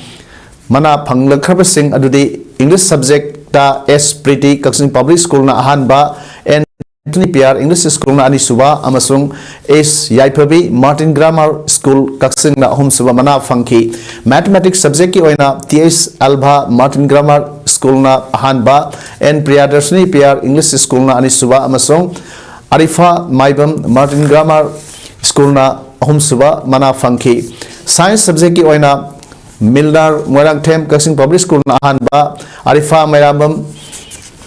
ꯃꯅꯥ ꯐꯪꯂꯛꯈ꯭ꯔꯕꯁꯤꯡ ꯑꯗꯨꯗꯤ English subject ꯇ S ꯄ꯭ꯔꯤꯇꯤ, ꯀꯛꯆꯤꯡ Public School ꯅ ꯑꯍꯥꯟꯕ, N ꯑꯦꯟꯊꯣꯅꯤ ꯄꯤ ꯑꯥꯔ, English School ꯅ ꯑꯅꯤꯁꯨꯕ, ꯑꯃꯁꯨꯡ S ꯌꯥꯏꯐꯕꯤ, Martin Grammar School, ꯀꯛꯆꯤꯡꯅ ꯑꯍꯨꯝꯁꯨꯕ ꯃꯅꯥ ꯐꯪꯈꯤ꯫ Mathematics subject ꯀꯤ ꯑꯣꯏꯅ T H ꯑꯜꯚꯥ, Martin Grammar School ꯅ ꯑꯍꯥꯟꯕ, N Priyadarshini P R, English School ꯅ ꯑꯅꯤꯁꯨꯕ, ꯑꯃꯁꯨꯡ ꯑꯔꯤꯐꯥ ꯃꯥꯏꯕꯝ, Martin Grammar School ꯅ ꯑꯍꯨꯝꯁꯨꯕ ꯃꯅꯥ ꯐꯪꯈꯤ꯫ Science subject ꯀꯤ ꯑꯣꯏꯅ ꯃꯤꯜꯅꯥꯔ ꯃꯣꯏꯔꯥꯡꯊꯦꯝ, ꯀꯛꯆꯤꯡ Public School ꯅ ꯑꯍꯥꯟꯕ, ꯑꯔꯤꯐꯥ ꯃꯩꯔꯥꯕꯝ,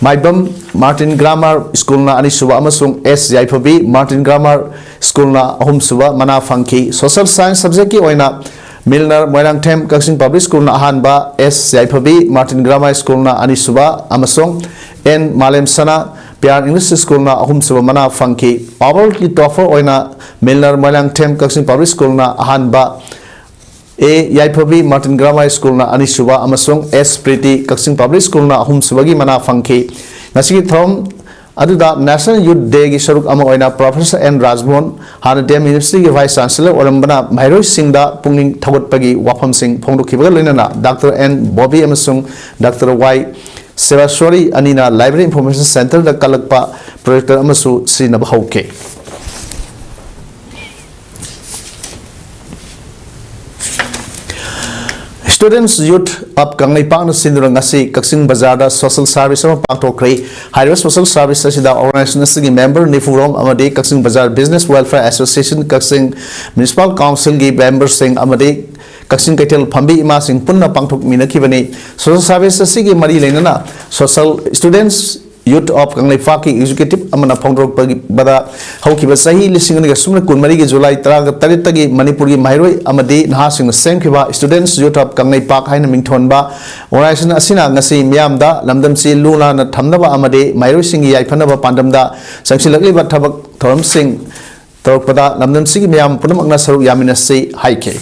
ꯃꯥꯏꯕꯝ, Martin Grammar School ꯅ ꯑꯅꯤꯁꯨꯕ, ꯑꯃꯁꯨꯡ S ꯌꯥꯏꯐꯕꯤ, Martin Grammar School ꯅ ꯑꯍꯨꯝꯁꯨꯕ ꯃꯅꯥ ꯐꯪꯈꯤ꯫ Social Science subject ꯀꯤ ꯑꯣꯏꯅ ꯃꯤꯜꯅꯔ ꯃꯣꯏꯔꯥꯡꯊꯦꯝ ꯀꯛꯆꯤꯡ ꯄꯕ꯭ꯂꯤꯛ ꯁ꯭ꯀꯨꯜꯅ ꯑꯍꯥꯟꯕ, ꯑꯦꯁ ꯌꯥꯏꯐꯕꯤ ꯃꯥꯔꯇꯤꯟ ꯒ꯭ꯔꯥꯃꯥꯏ ꯁ꯭ꯀꯨꯜꯅ ꯑꯅꯤꯁꯨꯕ ꯑꯃꯁꯨꯡ ꯑꯦꯟ ꯃꯥꯂꯦꯝꯁꯅꯥ ꯄꯤꯌꯥꯔ ꯏꯪꯂꯤꯁ ꯁ꯭ꯀꯨꯜꯅ ꯑꯍꯨꯝꯁꯨꯕ ꯃꯅꯥ ꯐꯪꯈꯤ꯫ Overallꯒꯤ topper ꯑꯣꯏꯅ ꯃꯤꯜꯅꯔ ꯃꯣꯏꯔꯥꯡꯊꯦꯝ ꯀꯛꯆꯤꯡ ꯄꯕ꯭ꯂꯤꯛ ꯁ꯭ꯀꯨꯜꯅ ꯑꯍꯥꯟꯕ, ꯑꯦ ꯌꯥꯏꯐꯕꯤ ꯃꯥꯔꯇꯤꯟ ꯒ꯭ꯔꯥꯃꯥꯏ ꯁ꯭ꯀꯨꯜꯅ ꯑꯅꯤꯁꯨꯕ ꯑꯃꯁꯨꯡ ꯑꯦꯁ ꯄ꯭ꯔꯤꯇꯤ ꯀꯛꯆꯤꯡ ꯄꯕ꯭ꯂꯤꯛ ꯁ꯭ꯀꯨꯜꯅ ꯑꯍꯨꯝꯁꯨꯕꯒꯤ ꯃꯅꯥ ꯐꯪꯈꯤ꯫ ꯉꯁꯤꯒꯤ ꯊꯧꯔꯝ ꯑꯗꯨꯗ National Youth Dayꯒꯤ ꯁꯔꯨꯛ ꯑꯃ ꯑꯣꯏꯅ Professor ꯑꯦꯟ ꯔꯥꯖꯃꯣꯍꯟ, ꯍꯥꯟꯅ ꯗꯤ ꯑꯦꯝ ꯌꯨꯅꯤꯚꯔꯁꯤꯇꯤꯒꯤ Vice Chancellor ꯑꯣꯏꯔꯝꯕꯅ, ꯃꯍꯩꯔꯣꯏꯁꯤꯡꯗ ꯄꯨꯛꯅꯤꯡ ꯊꯧꯒꯠꯄꯒꯤ ꯋꯥꯐꯝꯁꯤꯡ ꯐꯣꯡꯗꯣꯛꯈꯤꯕꯒ ꯂꯣꯏꯅꯅ ꯗꯥꯛꯇꯔ ꯑꯦꯟ ꯕꯣꯕꯤ ꯑꯃꯁꯨꯡ ꯗꯥꯛꯇꯔ ꯋꯥꯏ ꯁꯦꯕꯥꯁ꯭ꯋꯥꯔꯤ ꯑꯅꯤꯅ Library Information Centreꯗ ꯀꯜꯂꯛꯄ projector ꯑꯃꯁꯨ ꯁꯤꯖꯤꯟꯅꯕ ꯍꯧꯈꯤ꯫ Students Youth of ꯀꯪꯂꯩꯄꯥꯛꯅ ꯁꯤꯟꯗꯨꯅ ꯉꯁꯤ ꯀꯛꯆꯤꯡ ꯕꯖꯥꯔꯗ social service ꯑꯃ ꯄꯥꯡꯊꯣꯛꯈ꯭ꯔꯦ꯫ ꯍꯥꯏꯔꯤꯕ social service ꯑꯁꯤꯗ organization ꯑꯁꯤꯒꯤ member ꯅꯤꯐꯨꯔꯣꯝ ꯑꯃꯗꯤ ꯀꯛꯆꯤꯡ ꯕꯖꯥꯔ Business Welfare Association ꯀꯛꯆꯤꯡ Municipal Councilꯒꯤ memberꯁꯤꯡ ꯑꯃꯗꯤ ꯀꯛꯆꯤꯡ ꯀꯩꯊꯦꯜ ꯐꯝꯕꯤ ꯏꯃꯥꯁꯤꯡ ꯄꯨꯟꯅ ꯄꯥꯡꯊꯣꯛꯃꯤꯟꯅꯈꯤꯕꯅꯤ꯫ Social service ꯑꯁꯤꯒꯤ ꯃꯔꯤ ꯂꯩꯅꯅ social students Youth of ꯀꯪꯂꯩꯄꯥꯛꯀꯤ executive ꯑꯃꯅ ꯐꯣꯡꯗꯣꯔꯛꯄꯗ, ꯍꯧꯈꯤꯕ ꯆꯍꯤ ꯂꯤꯁꯤꯡ ꯑꯅꯤꯒ ꯁꯨꯞꯅ ꯀꯨꯟꯃꯔꯤꯒꯤ ꯖꯨꯂꯥꯏ ꯇꯔꯥꯇꯔꯦꯠꯇꯒꯤ ꯃꯅꯤꯄꯨꯔꯒꯤ ꯃꯍꯩꯔꯣꯏ ꯑꯃꯗꯤ ꯅꯍꯥꯁꯤꯡꯅ ꯁꯦꯝꯈꯤꯕ Students Youth of ꯀꯪꯂꯩꯄꯥꯛ ꯍꯥꯏꯅ ꯃꯤꯡꯊꯣꯟꯕ organization ꯑꯁꯤꯅ ꯉꯁꯤ ꯃꯤꯌꯥꯝꯗ ꯂꯝꯗꯝꯁꯤ ꯂꯨ ꯅꯥꯟꯅ ꯊꯝꯅꯕ ꯑꯃꯗꯤ ꯃꯍꯩꯔꯣꯏꯁꯤꯡꯒꯤ ꯌꯥꯏꯐꯅꯕ ꯄꯥꯟꯗꯝꯗ ꯆꯪꯁꯤꯜꯂꯛꯂꯤꯕ ꯊꯕꯛ ꯊꯧꯔꯝꯁꯤꯡ ꯇꯧꯔꯛꯄꯗ ꯂꯝꯗꯝꯁꯤꯒꯤ ꯃꯤꯌꯥꯝ ꯄꯨꯝꯅꯃꯛꯅ ꯁꯔꯨꯛ ꯌꯥꯃꯤꯟꯅꯁꯤ ꯍꯥꯏꯈꯤ꯫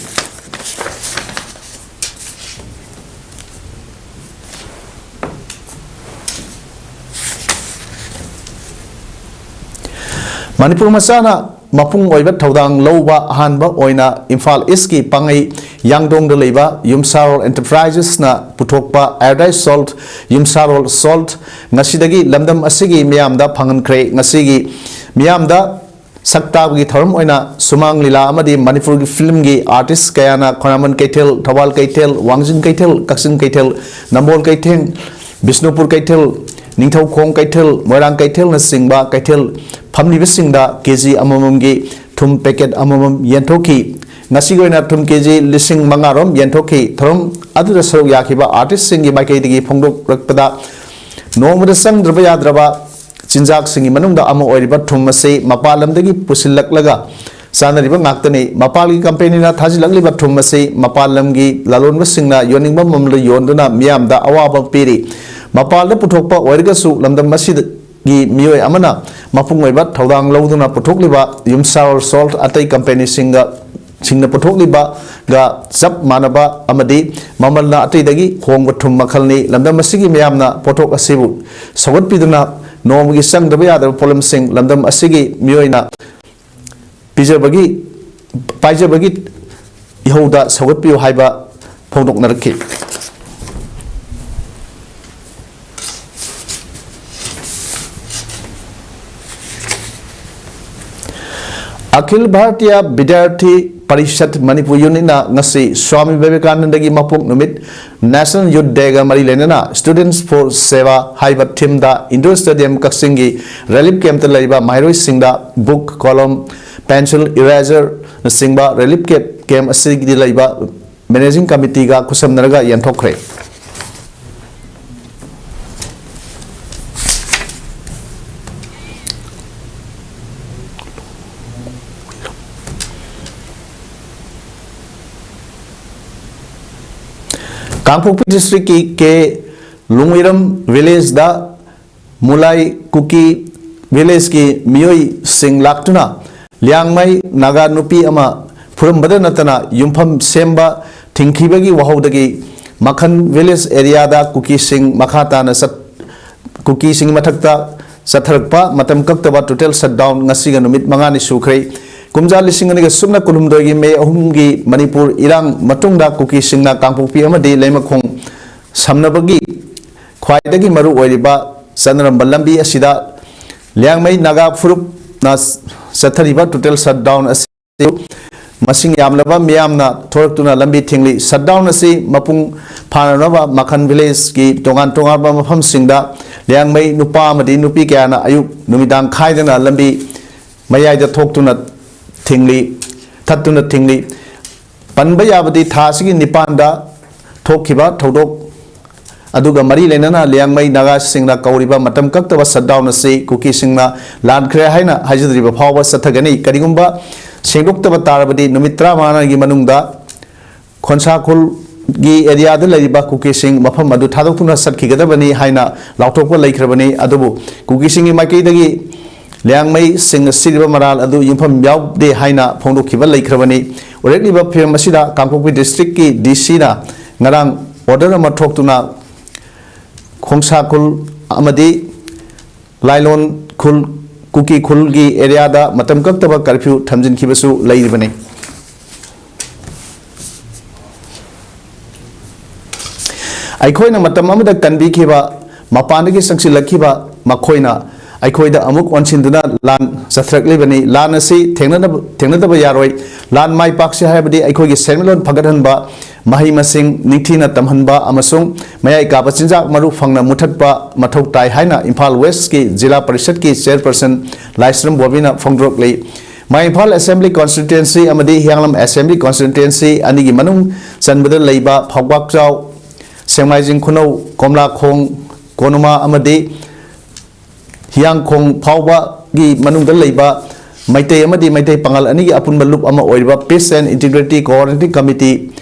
ꯃꯅꯤꯄꯨꯔ ꯃꯆꯥꯅ ꯃꯄꯨꯡ ꯑꯣꯏꯕ ꯊꯧꯗꯥꯡ ꯂꯧꯕ ꯑꯍꯥꯟꯕ ꯑꯣꯏꯅ ꯏꯝꯐꯥꯜ ꯏꯁꯀꯤ ꯄꯥꯡꯒꯩ ꯌꯥꯡꯗꯣꯡꯗ ꯂꯩꯕ ꯌꯨꯝꯁꯥꯔꯣꯜ Enterprisesꯅ ꯄꯨꯊꯣꯛꯄ iodized salt ꯌꯨꯝꯁꯥꯔꯣꯜ salt ꯉꯁꯤꯗꯒꯤ ꯂꯝꯗꯝ ꯑꯁꯤꯒꯤ ꯃꯤꯌꯥꯝꯗ ꯐꯪꯍꯟꯈ꯭ꯔꯦ꯫ ꯉꯁꯤꯒꯤ ꯃꯤꯌꯥꯝꯗ ꯁꯛ ꯇꯥꯛꯄꯒꯤ ꯊꯧꯔꯝ ꯑꯣꯏꯅ ꯁꯨꯃꯥꯡ ꯂꯤꯂꯥ ꯑꯃꯗꯤ ꯃꯅꯤꯄꯨꯔꯒꯤ filmꯒꯤ artist ꯀꯌꯥꯅ ꯈꯣꯏꯔꯥꯡꯕꯟ ꯀꯩꯊꯦꯜ, ꯊꯧꯕꯥꯜ ꯀꯩꯊꯦꯜ, ꯋꯥꯡꯖꯤꯡ ꯀꯩꯊꯦꯜ, ꯀꯛꯆꯤꯡ ꯀꯩꯊꯦꯜ, ꯅꯝꯕꯣꯜ ꯀꯩꯊꯦꯜ, ꯕꯤꯁꯅꯨꯄꯨꯔ ꯀꯩꯊꯦꯜ, ꯅꯤꯡꯊꯧꯈꯣꯡ ꯀꯩꯊꯦꯜ, ꯃꯣꯏꯔꯥꯡ ꯀꯩꯊꯦꯜꯅꯆꯤꯡꯕ ꯀꯩꯊꯦꯜ ꯐꯝꯂꯤꯕꯁꯤꯡꯗ ꯀꯦ ꯖꯤ ꯑꯃꯃꯝꯒꯤ ꯊꯨꯝ packet ꯑꯃꯃꯝ ꯌꯦꯟꯊꯣꯛꯈꯤ꯫ ꯉꯁꯤꯒꯤ ꯑꯣꯏꯅ ꯊꯨꯝ ꯀꯦ ꯖꯤ ꯂꯤꯁꯤꯡ ꯃꯉꯥ ꯔꯣꯝ ꯌꯦꯟꯊꯣꯛꯈꯤ꯫ ꯊꯧꯔꯝ ꯑꯗꯨꯗ ꯁꯔꯨꯛ ꯌꯥꯈꯤꯕ artistꯁꯤꯡꯒꯤ ꯃꯥꯏꯀꯩꯗꯒꯤ ꯐꯣꯡꯗꯣꯔꯛꯄꯗ, ꯅꯣꯡꯃꯗ ꯆꯪꯗ꯭ꯔꯕ ꯌꯥꯗ꯭ꯔꯕ ꯆꯤꯟꯖꯥꯛꯁꯤꯡꯒꯤ ꯃꯅꯨꯡꯗ ꯑꯃ ꯑꯣꯏꯔꯤꯕ ꯊꯨꯝ ꯑꯁꯤ ꯃꯄꯥꯟ ꯂꯝꯗꯒꯤ ꯄꯨꯁꯤꯜꯂꯛꯂꯒ ꯆꯥꯅꯔꯤꯕ ꯉꯥꯛꯇꯅꯤ꯫ ꯃꯄꯥꯟꯒꯤ ꯀꯝꯄꯦꯅꯤꯅ ꯊꯥꯖꯤꯜꯂꯛꯂꯤꯕ ꯊꯨꯝ ꯑꯁꯤ ꯃꯄꯥꯟ ꯂꯝꯒꯤ ꯂꯂꯣꯟꯕꯁꯤꯡꯅ ꯌꯣꯟꯅꯤꯡꯕ ꯃꯃꯜꯗ ꯌꯣꯟꯗꯨꯅ ꯃꯤꯌꯥꯝꯗ ꯑꯋꯥꯕ ꯄꯤꯔꯤ꯫ ꯃꯄꯥꯟꯗ ꯄꯨꯊꯣꯛꯄ ꯑꯣꯏꯔꯒꯁꯨ ꯂꯝꯗꯝ ꯑꯁꯤꯒꯤ ꯃꯤꯑꯣꯏ ꯑꯃꯅ ꯃꯄꯨꯡ ꯑꯣꯏꯕ ꯊꯧꯗꯥꯡ ꯂꯧꯗꯨꯅ ꯄꯨꯊꯣꯛꯂꯤꯕ ꯌꯨꯝꯁꯥꯔꯣꯜ ꯁꯣꯜꯠ ꯑꯇꯩ ꯀꯝꯄꯦꯅꯤꯁꯤꯡꯒ ꯁꯤꯡꯅ ꯄꯨꯊꯣꯛꯂꯤꯕꯒ ꯆꯞ ꯃꯥꯟꯅꯕ ꯑꯃꯗꯤ ꯃꯃꯜꯅ ꯑꯇꯩꯗꯒꯤ ꯍꯣꯡꯕ ꯊꯨꯝ ꯃꯈꯜꯅꯤ꯫ ꯂꯝꯗꯝ ꯑꯁꯤꯒꯤ ꯃꯤꯌꯥꯝꯅ ꯄꯣꯠꯊꯣꯛ ꯑꯁꯤꯕꯨ ꯁꯧꯒꯠꯄꯤꯗꯨꯅ ꯅꯣꯡꯃꯒꯤ ꯆꯪꯗꯕ ꯌꯥꯗꯕ ꯄꯣꯠꯂꯝꯁꯤꯡ ꯂꯝꯗꯝ ꯑꯁꯤꯒꯤ ꯃꯤꯑꯣꯏꯅ ꯄꯤꯖꯕꯒꯤ, ꯄꯥꯏꯖꯕꯒꯤ ꯏꯍꯧꯗ ꯁꯧꯒꯠꯄꯤꯌꯨ ꯍꯥꯏꯕ ꯐꯣꯡꯗꯣꯛꯅꯔꯛꯈꯤ꯫ ꯑꯈꯤꯜ ꯚꯥꯔꯇꯤꯌꯥ ꯕꯤꯗ꯭ꯌꯥꯔꯊꯤ ꯄꯔꯤꯁꯠ ꯃꯅꯤꯄꯨꯔ ꯌꯨꯅꯤꯠꯅ ꯉꯁꯤ ꯁ꯭ꯋꯥꯃꯤ ꯕꯤꯕꯦꯀꯥꯅꯟꯗꯒꯤ ꯃꯄꯣꯛ ꯅꯨꯃꯤꯠ National Youth Day ꯒ ꯃꯔꯤ ꯂꯩꯅꯅ Students for Seva ꯍꯥꯏꯕ theme ꯗ Indoor Stadium ꯀꯛꯆꯤꯡꯒꯤ relief camp ꯇ ꯂꯩꯔꯤꯕ ꯃꯍꯩꯔꯣꯏꯁꯤꯡꯗ book, ꯀꯣꯂꯝ, pencil, eraser ꯅꯆꯤꯡꯕ relief camp, camp ꯑꯁꯤꯒꯤ ꯂꯩꯕ managing committee ꯒ ꯈꯨꯠꯁꯝꯅꯔꯒ ꯌꯦꯟꯊꯣꯛꯈ꯭ꯔꯦ꯫ ꯀꯥꯡꯄꯣꯛꯄꯤ district ꯀꯤ ꯀꯦ ꯂꯨꯡꯋꯤꯔꯝ village ꯗ ꯃꯨꯂꯥꯏ ꯀꯨꯀꯤ village ꯀꯤ ꯃꯤꯑꯣꯏꯁꯤꯡ ꯂꯥꯛꯇꯨꯅ ꯂꯤꯌꯥꯡꯃꯩ ꯅꯥꯒꯥ ꯅꯨꯄꯤ ꯑꯃ ꯐꯨꯔꯝꯕꯗ ꯅꯠꯇꯅ ꯌꯨꯝꯐꯝ ꯁꯦꯝꯕ ꯊꯤꯡꯈꯤꯕꯒꯤ ꯋꯥꯍꯧꯗꯒꯤ ꯃꯈꯟ village area ꯗ ꯀꯨꯀꯤꯁꯤꯡ ꯃꯈꯥ ꯇꯥꯅ ꯆꯠ-, ꯀꯨꯀꯤꯁꯤꯡꯒꯤ ꯃꯊꯛꯇ ꯆꯠꯊꯔꯛꯄ ꯃꯇꯝ ꯀꯛꯇꯕ total shutdown ꯉꯁꯤꯒ ꯅꯨꯃꯤꯠ ꯃꯉꯥꯅꯤ ꯁꯨꯈ꯭ꯔꯦ꯫ ꯀꯨꯝꯖꯥ ꯂꯤꯁꯤꯡ ꯑꯅꯤꯒ ꯁꯨꯞꯅ ꯀꯨꯟꯍꯨꯝꯗꯣꯏꯒꯤ ꯃꯦ ꯑꯍꯨꯝꯒꯤ ꯃꯅꯤꯄꯨꯔ ꯏꯔꯥꯡ ꯃꯇꯨꯡꯗ ꯀꯨꯀꯤꯁꯤꯡꯅ ꯀꯥꯡꯄꯣꯛꯄꯤ ꯑꯃꯗꯤ ꯂꯩꯃꯈꯣꯡ ꯁꯝꯅꯕꯒꯤ ꯈ꯭ꯋꯥꯏꯗꯒꯤ ꯃꯔꯨ ꯑꯣꯏꯔꯤꯕ ꯆꯠꯅꯔꯝꯕ ꯂꯝꯕꯤ ꯑꯁꯤꯗ ꯂꯤꯌꯥꯡꯃꯩ ꯅꯥꯒꯥ ꯐꯨꯔꯨꯞꯅ ꯆꯠꯊꯔꯤꯕ total shutdown ꯑꯁꯤ ꯃꯁꯤꯡ ꯌꯥꯝꯂꯕ ꯃꯤꯌꯥꯝꯅ ꯊꯣꯔꯛꯇꯨꯅ ꯂꯝꯕꯤ ꯊꯤꯡꯂꯤ꯫ Shutdown ꯑꯁꯤ ꯃꯄꯨꯡ ꯐꯥꯅꯅꯕ ꯃꯈꯟ village ꯀꯤ ꯇꯣꯉꯥꯟ ꯇꯣꯉꯥꯟꯕ ꯃꯐꯝꯁꯤꯡꯗ ꯂꯤꯌꯥꯡꯃꯩ ꯅꯨꯄꯥ ꯑꯃꯗꯤ ꯅꯨꯄꯤ ꯀꯌꯥꯅ ꯑꯌꯨꯛ ꯅꯨꯃꯤꯗꯥꯡ ꯈꯥꯏꯗꯅ ꯂꯝꯕꯤ ꯃꯌꯥꯏꯗ ꯊꯣꯛꯇꯨꯅ ꯊꯤꯡꯂꯤ, ꯊꯠꯇꯨꯅ ꯊꯤꯡꯂꯤ꯫ ꯄꯟꯕ ꯌꯥꯕꯗꯤ ꯊꯥ ꯑꯁꯤꯒꯤ ꯅꯤꯄꯥꯟꯗ ꯊꯣꯛꯈꯤꯕ ꯊꯧꯗꯣꯛ ꯑꯗꯨꯒ ꯃꯔꯤ ꯂꯩꯅꯅ ꯂꯤꯌꯥꯡꯃꯩ ꯅꯥꯒꯥꯁꯤꯡꯅ ꯀꯧꯔꯤꯕ ꯃꯇꯝ ꯀꯛꯇꯕ shutdown ꯑꯁꯤ ꯀꯨꯀꯤꯁꯤꯡꯅ ꯂꯥꯟꯈ꯭ꯔꯦ ꯍꯥꯏꯅ ꯍꯥꯏꯖꯗ꯭ꯔꯤꯕ ꯐꯥꯎꯕ ꯆꯠꯊꯒꯅꯤ꯫ ꯀꯔꯤꯒꯨꯝꯕ ꯁꯦꯡꯗꯣꯛꯇꯕ ꯇꯥꯔꯕꯗꯤ ꯅꯨꯃꯤꯠ ꯇꯔꯥꯃꯉꯥꯒꯤ ꯃꯅꯨꯡꯗ ꯈꯣꯟꯁꯥꯈꯨꯜꯒꯤ ꯑꯦꯔꯤꯌꯥꯗ ꯂꯩꯔꯤꯕ ꯀꯨꯀꯤꯁꯤꯡ ꯃꯐꯝ ꯑꯗꯨ ꯊꯥꯗꯣꯛꯇꯨꯅ ꯆꯠꯈꯤꯒꯗꯕꯅꯤ ꯍꯥꯏꯅ ꯂꯥꯎꯊꯣꯛꯄ ꯂꯩꯈ꯭ꯔꯕꯅꯤ꯫ ꯑꯗꯨꯕꯨ ꯀꯨꯀꯤꯁꯤꯡꯒꯤ ꯃꯥꯏꯀꯩꯗꯒꯤ ꯂꯤꯌꯥꯡꯃꯩꯁꯤꯡ ꯑꯁꯤꯔꯤꯕ ꯃꯔꯥꯜ ꯑꯗꯨ ꯌꯨꯝꯐꯝ ꯌꯥꯎꯗꯦ ꯍꯥꯏꯅ ꯐꯣꯡꯗꯣꯛꯈꯤꯕ ꯂꯩꯈ꯭ꯔꯕꯅꯤ꯫ ꯑꯣꯏꯔꯛꯂꯤꯕ ꯐꯤꯕꯝ ꯑꯁꯤꯗ ꯀꯥꯡꯄꯣꯛꯄꯤ ꯗꯤꯁꯇ꯭ꯔꯤꯛꯀꯤ ꯗꯤ ꯁꯤꯅ ꯉꯔꯥꯡ ꯑꯣꯔꯗꯔ ꯑꯃ ꯊꯣꯛꯇꯨꯅ ꯈꯣꯡꯁꯥ ꯈꯨꯜ ꯑꯃꯗꯤ ꯂꯥꯏꯂꯣꯟ ꯈꯨꯜ, ꯀꯨꯀꯤ ꯈꯨꯜꯒꯤ ꯑꯦꯔꯤꯌꯥꯗ ꯃꯇꯝ ꯀꯛꯇꯕ ꯀꯔꯐ꯭ꯌꯨ ꯊꯝꯖꯤꯟꯈꯤꯕꯁꯨ ꯂꯩꯔꯤꯕꯅꯤ꯫ ꯑꯩꯈꯣꯏꯅ ꯃꯇꯝ ꯑꯃꯗ ꯀꯟꯕꯤꯈꯤꯕ, ꯃꯄꯥꯟꯗꯒꯤ ꯆꯪꯁꯤꯜꯂꯛꯈꯤꯕ ꯃꯈꯣꯏꯅ ꯑꯩꯈꯣꯏꯗ ꯑꯃꯨꯛ ꯑꯣꯟꯁꯤꯟꯗꯨꯅ ꯂꯥꯟ ꯆꯠꯊꯔꯛꯂꯤꯕꯅꯤ꯫ ꯂꯥꯟ ꯑꯁꯤ ꯊꯦꯡꯅꯗꯕ, ꯊꯦꯡꯅꯗꯕ ꯌꯥꯔꯣꯏ꯫ ꯂꯥꯟ ꯃꯥꯏ ꯄꯥꯛꯁꯤ ꯍꯥꯏꯔꯕꯗꯤ ꯑꯩꯈꯣꯏꯒꯤ ꯁꯦꯟꯃꯤꯠꯂꯣꯟ ꯐꯒꯠꯍꯟꯕ, ꯃꯍꯩ ꯃꯁꯤꯡ ꯅꯤꯡꯊꯤꯅ ꯇꯝꯍꯟꯕ ꯑꯃꯁꯨꯡ ꯃꯌꯥꯏ ꯀꯥꯕ ꯆꯤꯟꯖꯥꯛ ꯃꯔꯨ ꯐꯪꯅ ꯃꯨꯊꯠꯄ ꯃꯊꯧ ꯇꯥꯏ ꯍꯥꯏꯅ ꯏꯝꯐꯥꯜ ꯋꯦꯁꯀꯤ ꯖꯤꯂꯥ ꯄꯔꯤꯁꯠꯀꯤ ꯆꯦꯌꯔꯄꯔꯁꯟ ꯂꯥꯏꯁ꯭ꯔꯝ ꯕꯣꯕꯤꯅ ꯐꯣꯡꯗꯣꯔꯛꯂꯤ꯫ ꯃꯥ ꯏꯝꯐꯥꯜ ꯑꯦꯁꯦꯝꯕ꯭ꯂꯤ ꯀꯣꯟꯁꯇꯤꯇ꯭ꯋꯦꯟꯁꯤ ꯑꯃꯗꯤ ꯍꯤꯌꯥꯡꯂꯝ ꯑꯦꯁꯦꯝꯕ꯭ꯂꯤ ꯀꯣꯟꯁꯇꯤꯇ꯭ꯋꯦꯟꯁꯤ ꯑꯅꯤꯒꯤ ꯃꯅꯨꯡ ꯆꯟꯕꯗ ꯂꯩꯕ ꯐꯥꯎꯕꯥꯛꯆꯥꯎ, ꯁꯦꯡꯃꯥꯏꯖꯤꯡ ꯈꯨꯅꯧ, ꯀꯣꯝꯂꯥꯈꯣꯡ, ꯀꯣꯅꯨꯃꯥ ꯑꯃꯗꯤ ꯍꯤꯌꯥꯡꯈꯣꯡ ꯐꯥꯎꯕꯒꯤ ꯃꯅꯨꯡꯗ ꯂꯩꯕ ꯃꯩꯇꯩ ꯑꯃꯗꯤ ꯃꯩꯇꯩ ꯄꯥꯉꯜ ꯑꯅꯤꯒꯤ ꯑꯄꯨꯟꯕ ꯂꯨꯞ ꯑꯃ ꯑꯣꯏꯔꯤꯕ Peace and Integrity Coordinating Committee,